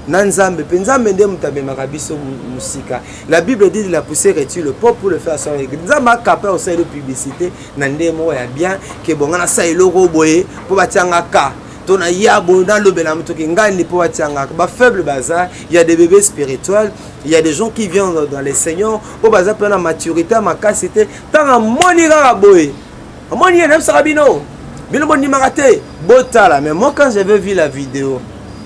na Nzambe mpe Nzambe nde moto amemaka biso mosika. La Bible dit: la poussière retire le propre pour le faire son. Nzambe akapa osala publicité na ndenge moko ya bien ke bonga nasala eloko boye mpo batianga ka to na ya boye, nalobela motoki ngandi mpo batianga bafaible. Baza, il y a des bébés spirituels, il y a des gens qui viennent dans les seigneurs oyo baza mpe na maturité ya makasi te. Ntango amoni kaka boye, amoni ye, nayebisaka bino. Bino bondimaka te, botala. Mais moi, quand j'avais vu la vidéo,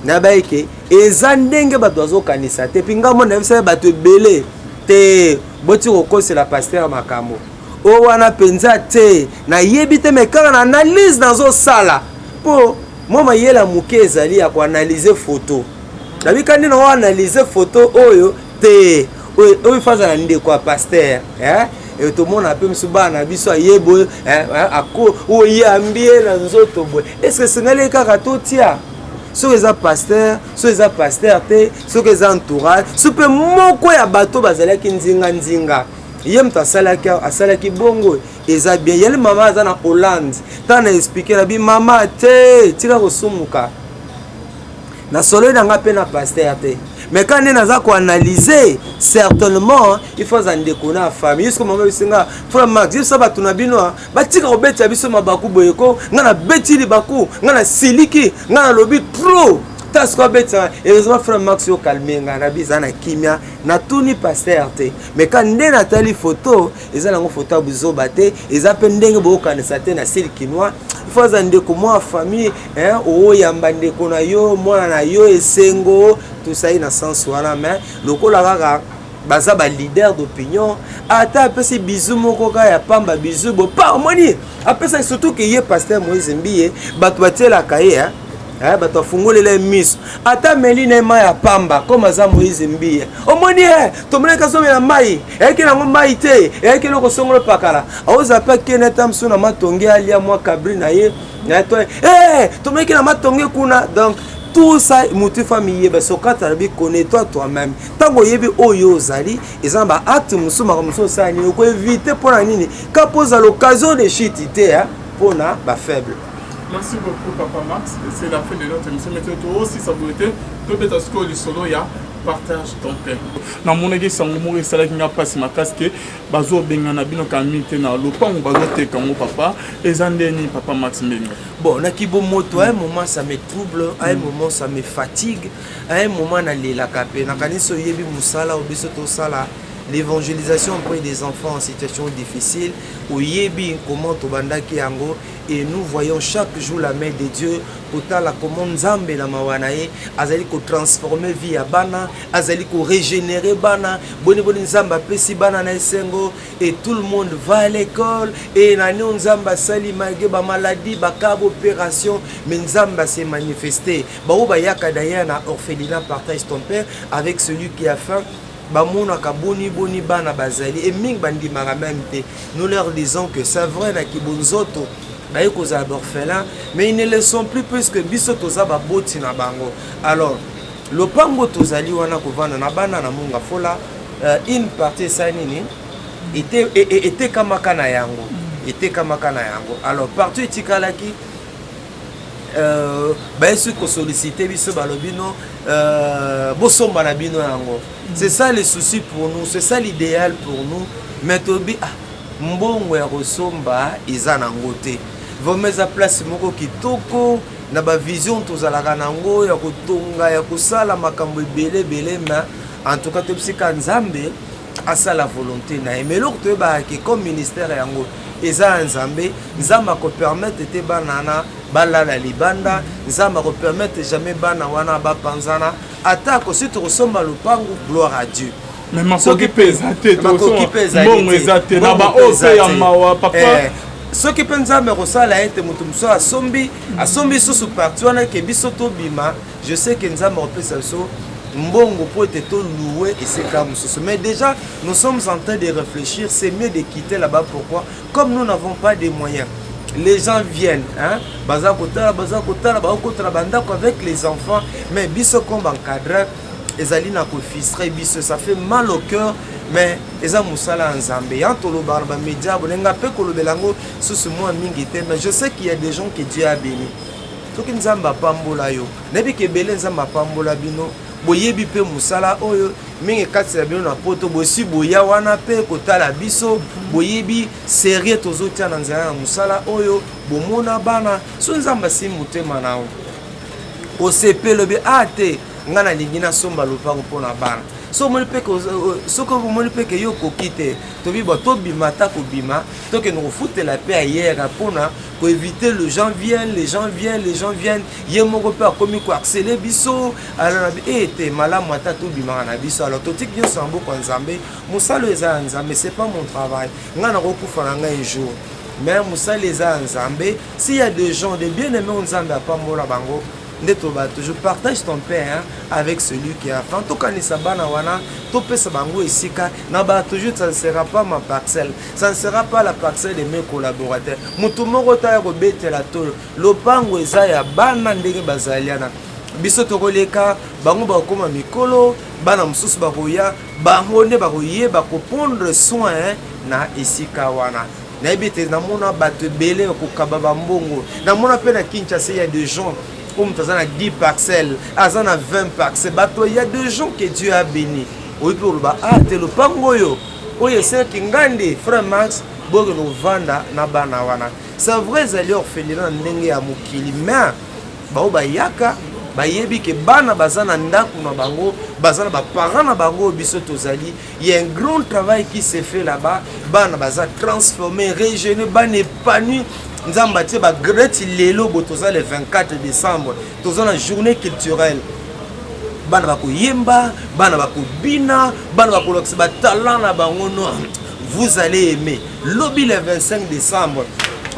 nayebi ke eza ndenge bato bazokanisa te. Mpi ngai mo nayebisaki bato ebele te, boti kokosela pasteur makambo oyo wana mpenza te. Nayebi te, mais kaka na analyse nazosala, mpo mwa mayele moke ezali ya koanalyse photo. Nabika nde na analyse photo oyo te, oyo faza na ndeko ya pasteur, eh? Tomona mpe mosu bana na biso aye boye, oyambi ye na nzoto boye. Est-ce esengeli kaka totia soki eza pasteur, soki eza pasteur te, soki eza entourage, so mpe moko ya bato bazalaki nzinga-nzinga, ye moto asalaki bongo, eza bien. Yali mama aza na Hollande, ntango na expliquer na bi mama te, tika kosumuka na solo na nga mpe na pasteur te. Mais quand nde naza koanalyse, certainement il faut aza ndeko na famille. Jusque mama bisinga, frère Max, yebisa bato na bino batika kobetisa biso mabaku boye ko. Nga nabeti libaku, nga nasiliki, nga nalobi trop ta siko abetisa. Heureusement, frère Max, yo calme nga na bi eza na kimia. Natuni pasteur te, mais ka nde natali photo, eza nango photo ya buzoba te, eza mpe ndenge boyokanisa te na style kinois. Il faut aza ndeko mwa famille, oyamba ndeko na yo, mwana na yo, esengo tosali na sens wana. Mais lokola kaka baza baleader d'opinion, ata apesi bizu moko kaka ya pamba, bizu bo pa omoni apesaki, surtout ke ye pasteur Moïse Mbiye, bato batielaka ye, bato afungolela ye miso. Ata ameli na ye mai ya pamba, comme aza Moïse Mbiye, omoni ye, tomonaki azomela mai, eyaki nango mai te, eyaki eloko songolo pakala. Aoza mpe akende ata mosusu na matonge, alia mwa kabri na ye, tomonaki na matonge kuna. Donc tout ça, motu fami yeba. Socrate alobi: "Connais-toi toi-même." Ntango oyebi oyo ozali, eza na baacte mosusu, makambo mosusu osala nini, okoevite. Mpona nini? Ka mpo ozala occasion de chute te mpona bafaible. Merci beaucoup, Papa Max. C'est la fin de notre émission. Mais toi aussi, ça doit être peut-être ce que le solo ya Partage ton pain. Namonaki sango moko esalaki nga mpasi makasi ke bazobengana bino kami te na lopango, bazoteka yango. Papa, eza ndeni, papa Max Mbenga? Bon, na kibomoto, à un moment ça me trouble, à un moment ça me fatigue, à un moment nalelaka mpe. Nakanisi oyebi mosala oyo biso tosala, l'évangélisation auprès des enfants en situation difficile. Oyebi comment tobandaki yango, et nous voyons chaque jour la main de Dieu, kotala comment Nzambe na mawa na ye azali kotransforme vie ya bana, azali korégénérer bana. Boni boni Nzambe apesi bana na esengo, et tout le monde va à l'école. Et nani oyo Nzambe asali malgré bamaladie, baka opération, mais Nzambe ase manifesté. Bao bayaka d'ailleurs na orphelinat Partage ton pain avec celui qui a faim, bamonaka boni boni bana bazali e mingi bandimaka même te. Nous leur disons que c'est vrai, na kibonzoto baye kozala baorphelin, mais ils ne le sont plus, puisque biso toza baboti na bango. Alors lopango tozali wana kovanda na bana na Monga Fola, une partie esali nini, etekamaka na yango, etekamaka na yango. Alors partie etikalaki, baye soki kosollicite biso, balobi no, bosomba na bino yango. C'est ça le souci pour nous, c'est ça l'idéal pour nous. Mais tobi, ah, mbongo ya kosomba eza nango te. Vraiment eza place moko kitoko na bavision tozalaka nango ya kotonga, ya kosala makambo ebele ebele. Mais en tout cas tobisika Nzambe asala volonté na ye. Mais eloko toyebaka ke comme ministère yango eza ya Nzambe, Nzambe akopermettre te bana wana balala libanda. Nzambe akopermettre jamais bana wana bapanzana. Atako soki tokosomba lopangu, gloire à Dieu. Mais makoki mpe eza te, mbongo eza te na baoyo mpe ya mawa, papa. Soki mpe Nzambe akosala ete moto mosusu asombi lisusu partie wana ke biso tobima, je sais ke Nzambe akopesa biso mbongo mpo ete tolouer esika mosusu. Mais déjà nous sommes en train de réfléchir, c'est mieux de quitter là-bas. Pourquoi? Comme nous n'avons pas de moyens, les gens viennent, hein, baza kotala, baza kotala, bakotala bandako avec les enfants. Mais biso comme encadreur, ezali na kofrustrer biso, ça fait mal au cœur. Mais eza mosala ya Nzambe yan tolobaka na bamédia bolenga mpe kolobela yango susu mwa mingi te. Mais je sais qu'il y a des gens que Dieu a béni. Soki Nzambe apambola yo, nayebi ke ebele Nzambe apambola bino, boyebi mpe mosala oyo mingi kati na bino na Poto, bosi boya wana mpe kotala biso, boyebi sérieux tozotia na nzela na mosala oyo. Bomona bana so Nzambe asimbi motema na yo, osepeli, obi a te, ngai nalingi nasomba lopango mpona bana. So omoni mpe soki omoni mpe ke yo okoki te, tobi bo tobima, ata kobima, tokende kofutela mpe ayere mpona koéviter le gens viennent, les gens viennent, les gens viennent. Ye moko mpe akomi koharceler biso. Alors na e te, malamu ata tobimaka na biso. Alors totiki nyonso na mboka ya Nzambe. Mosala oyo eza ya Nzambe, c'est pas mon travail. Ngai nakokufa na ngai un jour, mais mosala eza ya Nzambe. S'il y a des gens de bien aimé, Nzambe apambola bango. Nde toloba toujours: partage ton pain, hein, avec celui qui a faim. Tokanisa bana wana, topesa bango esika na ba toujours. Ça ne sera pas ma parcelle, ça ne sera pas la parcelle de mes collaborateurs. Motu moko taya kobetela tolo, lopango eza ya bana. Ndenge bazali wana, biso tokoleka, bango bakokóma mikolo, bana mosusu bakoya, bango nde bakoyeba koprendre soin na esika wana. Nayebi ete namona bato ebele bakokaba bambongo. Namona mpe na Kinshasa, ya des gens oyo moto aza na 10 parcelles, aza na 20 parcelles. Bato ya des gens que Dieu a béni, oyi mpe koloba: ah te, lopango oyo, oyo esalaki ngandi, frère Max, bokende kovanda na bana wana. C'est vrai, ezali orphelinat na ndenge ya mokili, mais bao bayaka bayebi ke bana baza na ndako na bango, baza na baparent na bango. Biso tozali, il y a un grand travail qui se fait là-bas. Bana baza transformé, régénéré, bana épanoui. Nzambe atie bagreti. Lelo bo toza le 24 décembre, toza na journée culturelle. Bana bakoyemba, bana bakobina, bana bakolakisa batalent na bango. No, vous allez aimer. Lobi le 25 décembre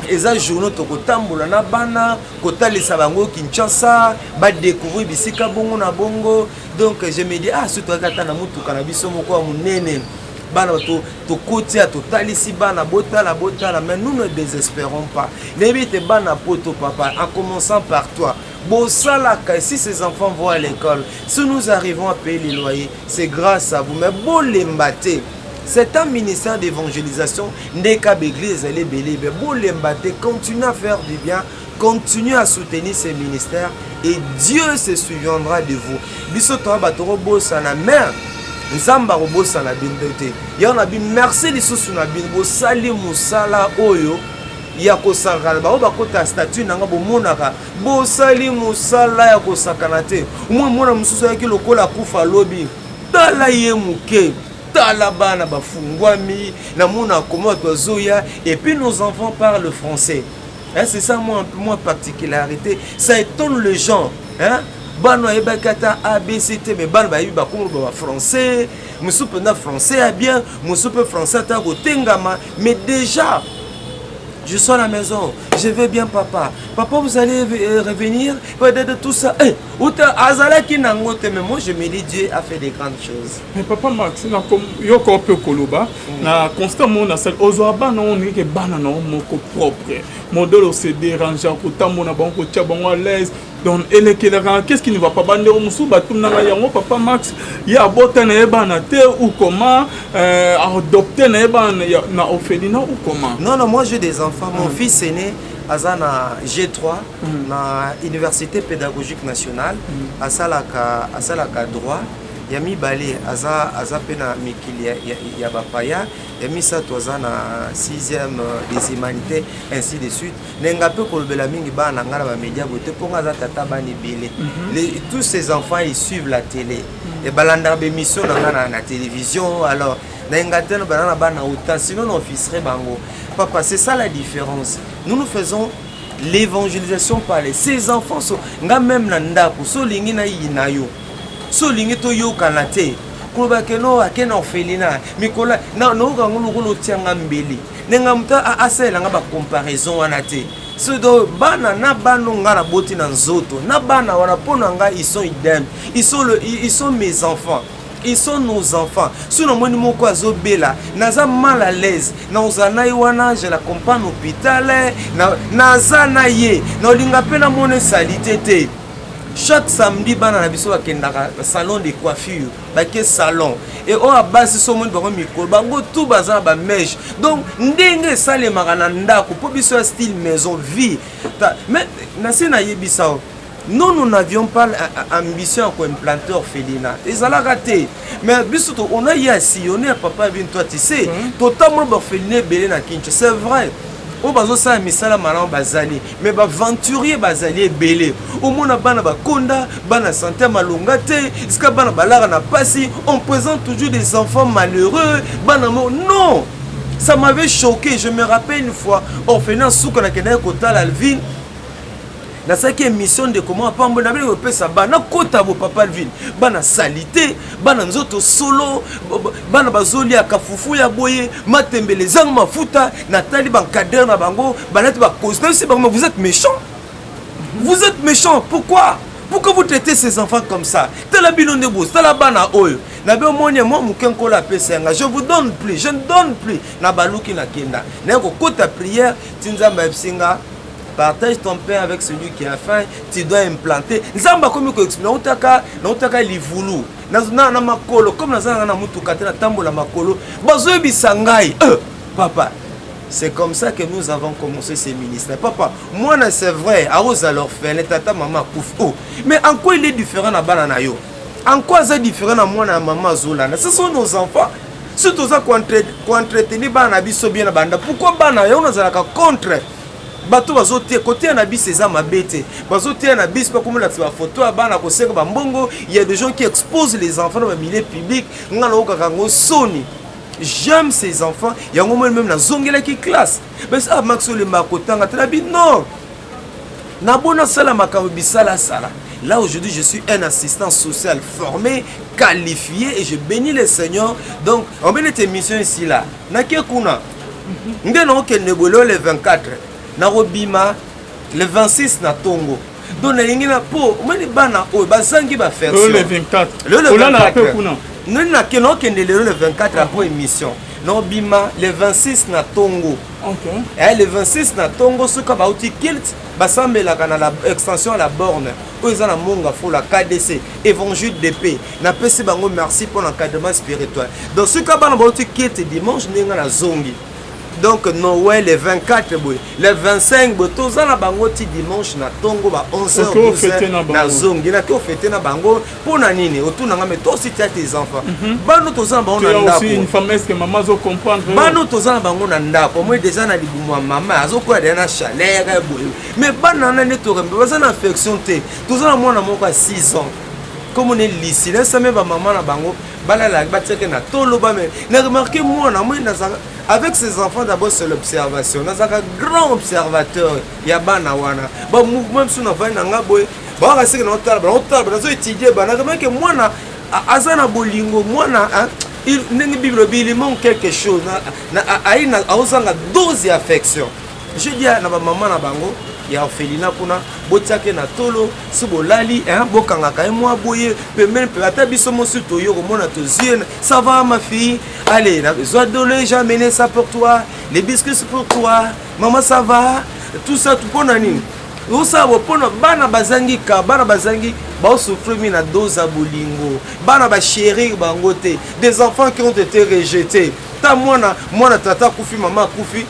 eza journée tokotambola na bana, kotalisa bango Kinshasa, badécouvrir bisika bongo na bongo. Donc je me dis: ah, soki toyaki ata na motuka na biso moko ya monene, bana tokotia, totalisi bana, botala, botala. Mais nous ne désespérons pas. Nayebi ete bana poto, papa, en commençant par toi, bosalaka. Si ces enfants vont à l'école, si nous arrivons à payer les loyers, c'est grâce à vous. Mais bolemba te, c'est un ministère d'évangélisation. Ndeka baéglise ezali ebele ebe, bolemba te, continue à faire du bien, continue à soutenir ces ministères et Dieu se souviendra de vous. Biso toya bato kobosana, mais Nzambe akobosana bino te. Yango na bino, merci lisusu na bino. Bosali mosala oyo ya kosakana. Bango bakota statut na nga, bomonaka bosali mosala ya kosakana te. Omoi mwana mosusu ayaki lokola akufa alobi, tala ye moke, tala bana bafungwami. Namona koma bato bazoya et puis nos enfants parlent français, hein, c'est ça moi un peu moins particularité, ça étonne les gens, hein? Bana bayebaki ata ABC te, mais bana bayebi, bakoloba bafrançais. Mosusu mpenza français ya bien, mosusu mpe français ata kotengama, mais déjà: je suis à la maison, je vais bien papa, papa vous allez revenir peut-être, tout ça. Eh, azalaki nango te, mais moi je me dis: Dieu a fait des grandes choses. Mais papa Max, yoko mpe koloba na constat mo nasali, ozwa bana oyo ndenge bana na yo moko propre, modèle ose dérange kotambola bango, kotia bango à l'aise. Donc elekelaka, qu'est-ce qui ne va pas? Bandeko mosusu batunaka yango: papa Max, ye abota na ye bana te ou comment? Adopte na ye bana na orphelinat ou comment? Non, non, moi j'ai des enfants. Mon fils aîné aza na G3 na Université pédagogique nationale, asalaka droit. Ya mibale aza mpe na mikili ya bapaya. Ya misato aza na 6e des humanités, ainsi de suite. Ndenge mpe kolobela mingi bana na ngai na bamédia boye te, mpo nga aza tata bana ebele. Tous ces enfants, ils suivent la télé e balandaka bémission na ngai na télévision. Alors nayenga te bana na bana autant, sinon na officerait bango. Papa, c'est ça la différence. Nous, nous faisons l'évangélisation par les ces enfants. So nga même na ndako, so olingi nayina yo, so olingi toyokana te, koloba keno ake na orphelinat mikolo, nayoka yango lokola otianga mbeli. Ndenge moto asalelanga bacomparaison wana te. So donc bana na bana nga naboti na nzoto na bana wana, mpo na ngai ils sont idem, ils sont mes enfants, ils sont nos enfants. So namoni moko azobela, naza mal à l'aise, nakozala na ye wana, je l'accompagne hôpital, naza na ye, naolinga mpe namona esali te te. Chaque samedi bana na biso bakendaka salon de coiffure, bake salon e oyo abasi. So omoni bango mikolo, bango tu baza na bamèche. Donc ndenge esalemaka na ndako, mpo biso ya style maison vie. Mais nasi nayebisa o, nous, nous n'avions pas ambition ya koimplanter orphelinat, ezalaka te. Mais biso on a eu à sillonner, papa bino, toi tu sais, totambola baorphelinat ebele na Kinshasa. C'est vrai. Oyo bazosala misala malamu bazali, mais baaventurier bazali ebele. Omona bana bakonda, bana santé ya malonga te, esika bana balaka na pasi. On présente toujours des enfants malheureux, bana mo. Non, ça m'avait choqué. Je me rappelle une fois, orphelin suka, nakendaki kotala Alvin, nasalaki émission de comment apambo na bino kopesa bana kota bo. Papa Alvin, bana sali te, bana nzoto solo, bana bazoliaka fufu ya boye, matembele ezanga mafuta. Natali baencadreur na bango balati bacostume bango. Vous êtes méchant, vous êtes méchant. Pourquoi, pourquoi vous traitez ces enfants comme ça? Tala bino nde bozo tala bana oyo na be omoni mwa moke. Nkolo apesa yanga, je vous donne plus, je ne donne plus. Na baluki, nakenda naye kokota prière ti Nzambe ayebisi nga: partage ton pain avec celui qui a faim, tu dois implanter. Nzambe akomi koexpliquer. Nautaka livulu na makolo, comme naza nanga na mutuka te, natambola makolo. Bazoyebisa ngai, papa, c'est comme ça que nous avons commencé ces ministères. Papa, moi, c'est vrai, akozala orphelin, tata, maman akufi. Oh, mais en quoi il est différent na bana na yo? En quoi c'est différent na mwana ya mama azolanda? Ce sont nos enfants. Si toza koentretenir bana na biso bien na banda, pourquoi bana yo nazalaka contre bato bazotia kotia na biso? Eza mabe te. Bazotia na biso mpe komolakisa bafoto ya bana kosenga bambongo. Il y a des gens qui exposent les enfants dans bamilieu public. Nga naokaka yango soni. J'aime ces enfants. Yango moi même nazongelaki classe. Basi: ah, Max, olembaka kotanga te. Nabi non, nabona asala makambo bisalasala. Là, aujourd'hui, je suis un assistant social formé, qualifié, et je bénis le Seigneur. Donc on met cette émission ici là, nake kuna nde naokende boye lelo le 24, nakobima le 26 na ntongo. Donc nalingi na mpo omoni bana oyo bazangi baaffection. Le 24? Lelo le Olala mpe 24. kuna? Noni nake, naokende lelo le 24 après émission, naobima le 26 na ntongo. Le 26 na ntongo, soki bauti culte, basambelaka na la extension ya la borne oyo eza na Monga Fula, KDC Évangile de Paix. Napesi bango merci mpo na encadrement spirituel. Donc soki bana bauti culte dimanche, ndenge nazongi, donc Noël le 24 boye, le 25 boye, toza na bango ti dimanche na ntongo ba 11 Oke ofete na h. bango. Nazongi, nake ofete na bango. Mpo na nini otunanga? Mais toi aussi, tu as tes enfants. Bano toza na bango Tu na as ndako. aussi une femme, est-ce que maman azo comprendre? Bano toza na bango na ndako, moi déjà na libumu ya mama azokoya deya na chaleur ya boye. Mais bana wana nde torembe, baza na affection te. Toza na mwana moko ya 6 ans, comme on lisi nasame, bamama na bango balalaki, batiaki na tolo. Bame na remarqué mwana moi nazalaka avec ses enfants. D'abord, c'est l'observation. Nazalaka grand observateur ya bana wana, bamouvement mosusu. Navandi na nga boye, bawaka seke, naotala, naotala, nazo étudie bana. Remarqué mwana aza na bolingo. Mwana ndenge Bible elobi, il manque quelque chose, ayi aozanga dose ya affection. Je dis na bamama na bango ya orphelinat kuna: botiake na tolo, si bolali, hein, bokangaka ye mwa boye pembeni mpe ata biso mosusu toyo komona, tozwi ye: ça va, ma fille? Allez, zwa dole, j'ai amené ça pour toi, les biscuits, c'est pour toi, maman. Ça va? Tout ça mpona nini osala bo? Mpona bana bazangi ka, bana bazangi, baosouffrir mingi na dose ya bolingo. Bana bachérir bango te, des enfants qui ont été rejetés. Ta mwana, mwana tata akufi, mama akufi,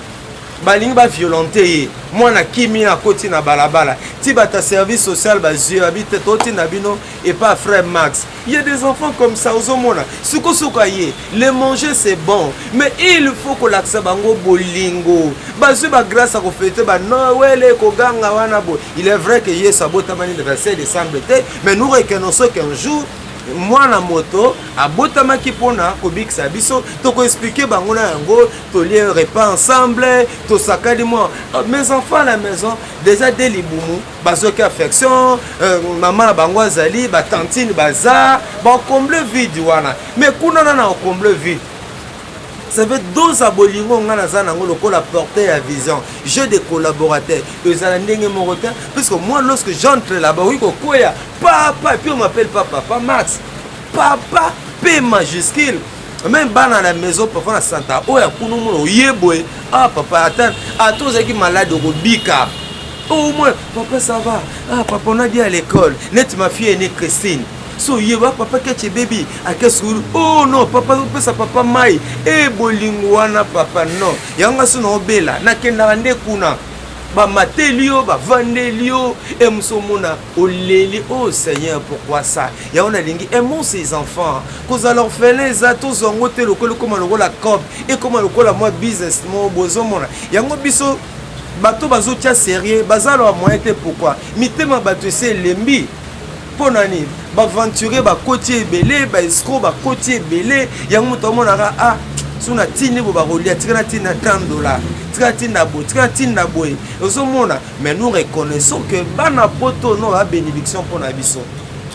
balingi baviolente ye, mwana kimi, akoti na balabala ti bato ya service social bazwi, babi te, totinda bino epa frère Max. Il y a des enfants comme ça. Ozomona sukosuka ye, le manger, c'est bon, mais il faut kolakisa bango bolingo. Bazwi bagrâce ya kofêter banoël, koganga wana boye. Il est vrai que Yesu abotamani le 25 décembre te, mais nous reconnaissons qu'un jour mwana moto abotamaki mpona kobikisa biso. Tokoexpliquer bango na yango, tolie repas ensemble, tosakali mwa. Mes enfants à la maison, déjà de libumu bazwaki affection. Mama na bango azali, batantine baza, bacomble vide wana. Mais kuna na ocomble vide, ça veut dose ya bolingo. Nga naza nango lokola porteur ya vision. Jeu de collaborateur ezala ndenge moko te, puisque moi, lorsque j'entre là-bas, oyi kokwea papa, et puis on m'appelle pas papa Max, papa P majuscule. Même bana na maison, parfois na santa oyo akuna, omona oye boye: ah papa, ata ata ozalaki malade, okobika au moins. Papa, ça va? Ah papa, on a dit à l'école, net ma fille aînée Christine, so yeba papa keche baby ake sukulu. Oh non, papa opesa papa mai e bolingo wana papa. Non, yango so na obela, nakendaka nde kuna, bamateli yo, bavandeli yo, e moso omona oleli: oh Seigneur, pourquoi ça? Yango nalingi, aimons ces enfants. Kozala orphelin eza, tozwa yango te lokola ekóma lokola cope, ekóma lokola mwa business mo bozomona yango biso. Bato bazotia sérieux, baza na moyen te. Pourquoi? Mitema bato esi elembi. Mpo na nini? Baaventurier bakoti ebele, baescroc bakoti ebele. Yango moto amonaka: "Ah, so natindi bo bakolia, tika natinda 30 $, tika natinda boye, tika natinda boye." Ozomona. Mais nous reconnaissons que bana poto no babénédiction mpo na biso.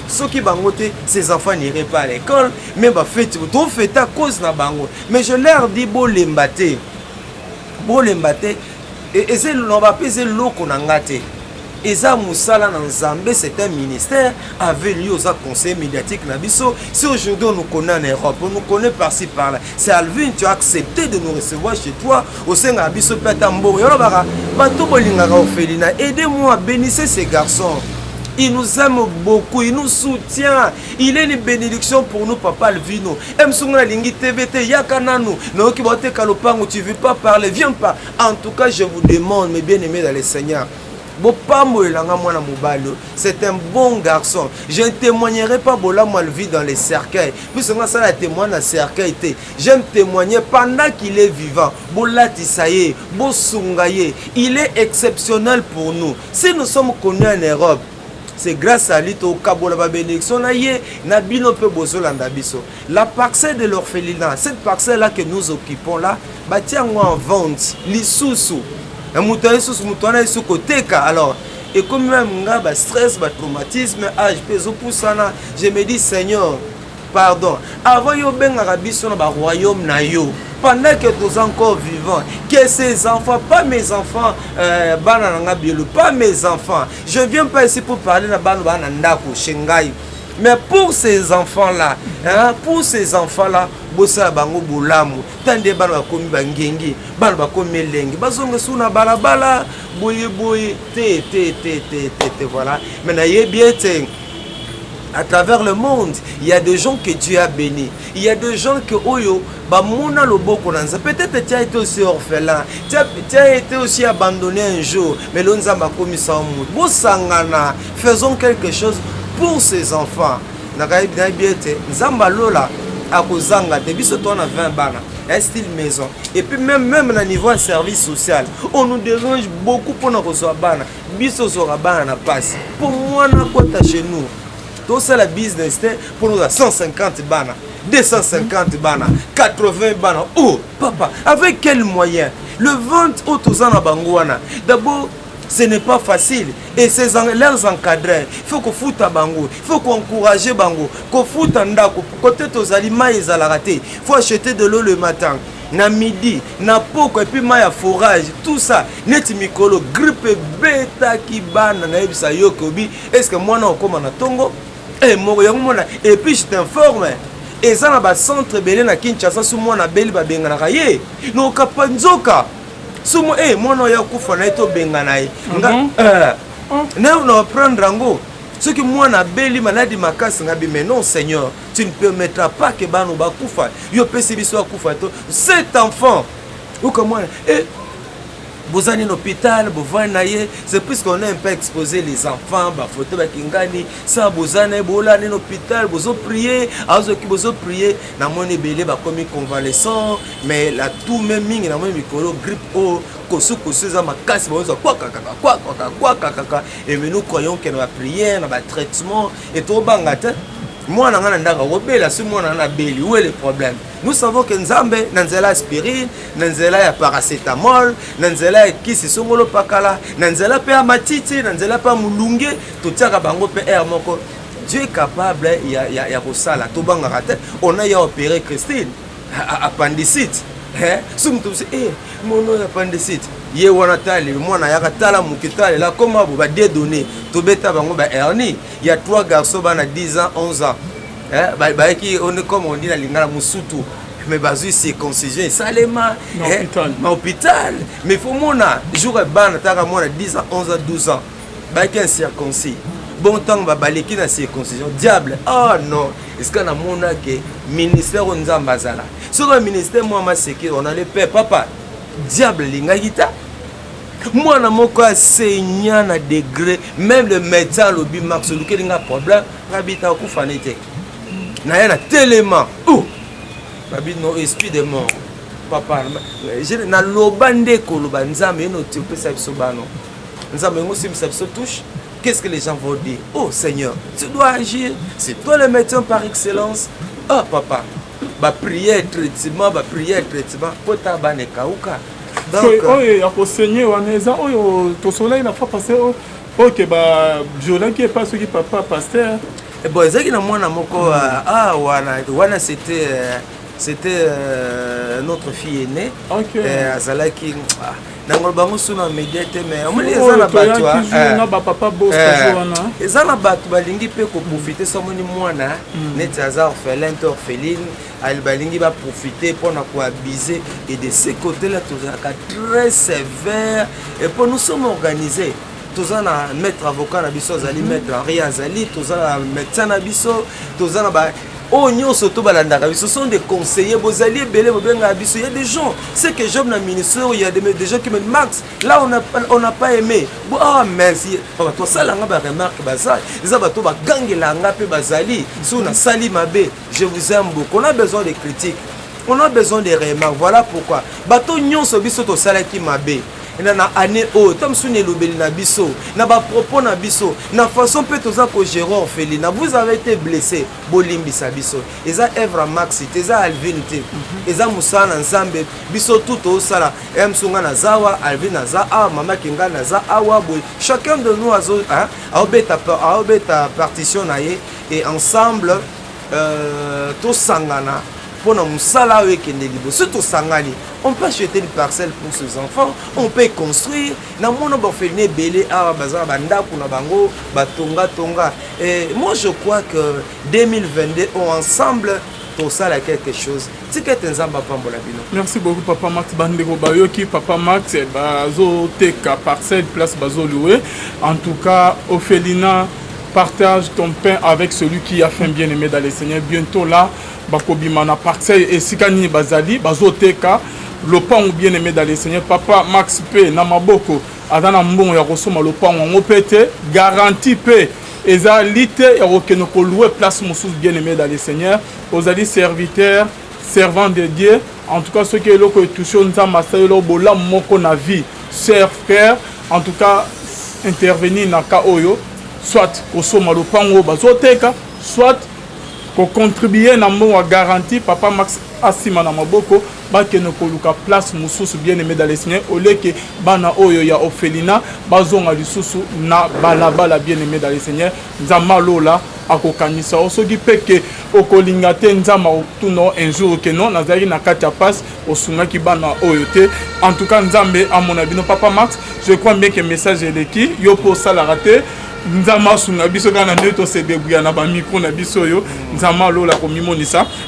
Soki bango te, ces enfants n'iraient pas à l'école. Mais bafeti, tofete à cause na bango. Mais je leur dis: bolemba te, bolemba te. Eza loba mpe, eza eloko na nga te, eza mosala na Nzambe. C'est un ministère avec lui. Oza conseiller médiatique na biso. Si aujourd'hui on nous connaît en Europe, on nous connaît par-ci par-là, c'est Alvin. Tu as accepté de nous recevoir chez toi. Osengaka biso mpe ata mbongo. Yolobaka bato bolingaka orphelinat: aidez-moi, bénissez ces garçons. Il nous aime beaucoup, il nous soutient. Il est une bénédiction pour nous, papa Alvino. Msunga nalingi TVT, yaka nanu. Naoki baoteka lopango, tu veux pas parler, viens pas. En tout cas, je vous demande, mes bien-aimés dans le Seigneur, bopambolelanga mwana mobali. C'est un bon garçon. Je ne témoignerai pas bolamu Alvi dans les cercueils, puisque nga asala témoigne na cercueil te. J'aime témoigner pendant qu'il est vivant. Bolatisa ye, bosunga ye. Il est exceptionnel pour nous. Si nous sommes connus en Europe, c'est grâce à lui. Tokabola babénédiction na ye na bino mpe bozolanda biso. La parcelle de l'orphelinat, cette parcelle là que nous occupons là, batia yango en vente lisusu na moto ya lisusu, moto wana lisusu koteka. Alors ekomi même nga bastress, batraumatisme, âge mpe ezopusana. Je me dis: "Seigneur, pardon, avant yo obengaka biso na baroyaume na yo, pendant que toza encore vivant, que ces enfants, pas mes enfants, bana na nga bielo, pas mes enfants. Je viens pas ici pour parler na bana bana ndako chez ngai, mais pour ces enfants là, hein, pour ces enfants là bosala bango bolamu." Ta nde bana bakomi bangengi, bana bakomi elenge, bazonga su na balabala boye boye te te te te te te. Voilà. Mais nayebi ete à travers le monde, il y a des gens que Dieu a bénis. Il y a des gens que oyo bamona loboko na Nzambe. Peut-être tu as été aussi orphelin, tu as été aussi abandonné un jour, mais lo Nzambe akomisa yo moto. Bosangana, faisons quelque chose pour ces enfants. Nayebi ete Nzambe alola akozanga te. Biso toza na 20 bana ya style maison. Et puis même na niveau ya service social, on nous dérange beaucoup mpona kozwa bana. Biso ozwaka bana na pasi mpo mwana akota chez nous. Tosala business te mpo noza 150 bana, 250 bana, 80 bana. Oh papa, avec quel moyen? Le vente oyo toza na bango wana, d'abord ce n'est pas facile. Et ces leurs encadreurs, il faut kofuta bango, il faut koencourager bango, kofuta ndako. Kote tozali, mai ezalaka te. Il faut acheter de l'eau le matin, na midi, na poko, et puis mai ya forage, tout ça. Neti mikolo grippe ebetaki bana, nayebisa yo kobi est ce que mwana okóma na ntongo e moko yango mona. Et puis je t'informe, eza na bacentre ebele na Kinshasa. So mwana abeli, babenganaka ye nokapa nzoka. So e mwana oyo akufa na ye, tobengana ye. Nga na na prendre yango. Soki mwana abeli maladi makasi, ngabi: "Mais non, Seigneur, tu ne permettras pas que bana bakufa. Yo opesi biso akufa to cet enfant oka mwana e boza nini hôpital, bovandi na ye." C'est puisqu'on a un peu exposé les enfants, bafoto bakingani sa boza na ye, bola nini hôpital, bozoprier, azoki bozoprier. Namoni ebele bakomi convalescent, mais la tout même mingi namoni mikolo grippe oyo kosukosu eza makasi, bazozwa kwakakaka kwakaka kwakakaka. Et mais nous croyons que na baprière, na batraitement, et tobanga te. Mwana nga na ndako akobela, si mwana nga nabeli, où est le problème? Nous savons que Nzambe, na nzela ya aspirine, na nzela ya paracétamol, na nzela ya kisi songolo pakala, na nzela mpe ya matiti, na nzela mpe ya molunge totiaka bango mpe aire moko, Dieu est capable ya kosala. Tobangaka te. On a ya opéré Christine appendicite. So moto mosu e mono oyo appendicite ye wana, tali mwana ayaka, tala moke, talela koma bo badie donné. Tobeta bango bahernie ya trois garçons, bana 10 ans, 11 ans. Bayaki comme on dit na lingala mosutu, mais bazwi circoncision esalema na hôpital. Mais faut mona jour ya bana, taka mwana 10 ans, 11 ans, 12 ans, bayaki incirconcis. Bon, ntango baleki na circoncision, diable, oh non. Esika namona ke ministère oyo Nzambe azala, soki ministère mwa maseki, on allait pe papa diable alingaki ta mwana moko asenya na degré. Même le médecin alobi: "Max, olukeli nga problème." Ngabi ta okufa ne te. Naye na telema, oh babi: "No, esprit de mort." Papa, naloba nde koloba: Nzambe, ye noti opesa biso bano, Nzambe yango osimbisa biso touche. Qu'est-ce que les gens vont dire? Oh Seigneur, tu dois agir, c'est toi le médecin par excellence. Ah papa, baprière traitement, baprière traitement, po ta bana ekauka. Donc oyo ya kosenye wana eza oyo tosolaki na fois passé, oyo ke baviolaki epa soki papa pasteur. Bon, ezalaki na mwana moko. Ah, wana c'était notre fille aînée. Azalaki nangolo bango su na média te, mais omoni eza na bato, eza na bato balingi mpe koprofite. So omoni mwana neti aza orphelin to orpheline, balingi baprofite mpona koabuser. Et de ce côté là tozalaka très sévère et po nous sommes organisés. Toza na maître avocat na biso, azali maître Henri, azali, toza na médecin na biso, toza na ba oyo nyonso to balandaka biso, sont des conseillers. Bozali ebele, bobengaka biso. Il y a des gens, c'est que job na ministère, il y a des gens qui me disent: Max, là on n'a pas aimé. Bon, ah merci papa, tosalanga baremarque. Baza eza bato bagangelanga mpe bazali so nasali mabe. Je vous aime beaucoup. On a besoin de critiques, on a besoin de remarques. Voilà pourquoi bato nyonso biso tosalaki mabe na année oyo, ta mosusu na elobeli na biso, na bapropos na biso, na façon mpe toza kogérer orphelinat, vous avez été blessé, bolimbisa biso. Eza œuvre Max te, eza Alvin te, eza mosala na Nzambe. Biso tu tozosala ya mosu. Nga naza awa, Alvin aza awa, mama Kinga naza awa boye. Chacun de nous aobeta partition na ye et ensemble tosangana mpona mosala oyo ekende liboso. Tosangani, on peut acheter une parcelle pour ses enfants, on peut construire. Namona baorphelinat ebele awa baza na bandako na bango batongatonga. Et moi je crois que 2022 on ensemble tosala quelque chose. Tika ete Nzambe apambola bino. Merci beaucoup, papa Max. Bandeko bayoki papa Max, bazoteka parcelle, place bazolouer. En tout cas, orphelinat, partage ton pain avec celui qui a faim, bien aimé dans le Seigneur. Bientôt là bakobima na parcelle esika nini bazali, bazoteka lopango, bien aimé dans le Seigneur. Papa Max mpe na maboko aza na mbongo ya kosomba lopango yango mpe te, garantie mpe ezali te ya kokende kolouer place mosusu. Bien aimé dans le Seigneur, ozali serviteur, servant de Dieu. En tout cas, soki eloko etouche, Nzambe asali eloko bolamu moko na vie, cher frère, en tout cas intervenir na cas oyo, soit kosomba lopango oyo bazoteka, soit kocontribue na mbongo ya garantie, papa Max asima na maboko, bakende koluka place mosusu, bien aimé dans le Seigneur, oleke bana oyo ya orphelinat bazonga lisusu na balabala. Bien aimé dans le Seigneur, Nzambe alola akokanisa o. Soki mpe ke okolinga te, Nzambe akotuna un jour ke non, nazalaki na kati ya pasi, osungaki bana oyo te. En tout cas, Nzambe amona bino. Papa Max, je crois bien ke message eleki yo mpo osalaka te. Nzambe asunga biso kaka na ndenge tose débrouiller na bamicro na biso oyo. Nzambe alola komimonisa.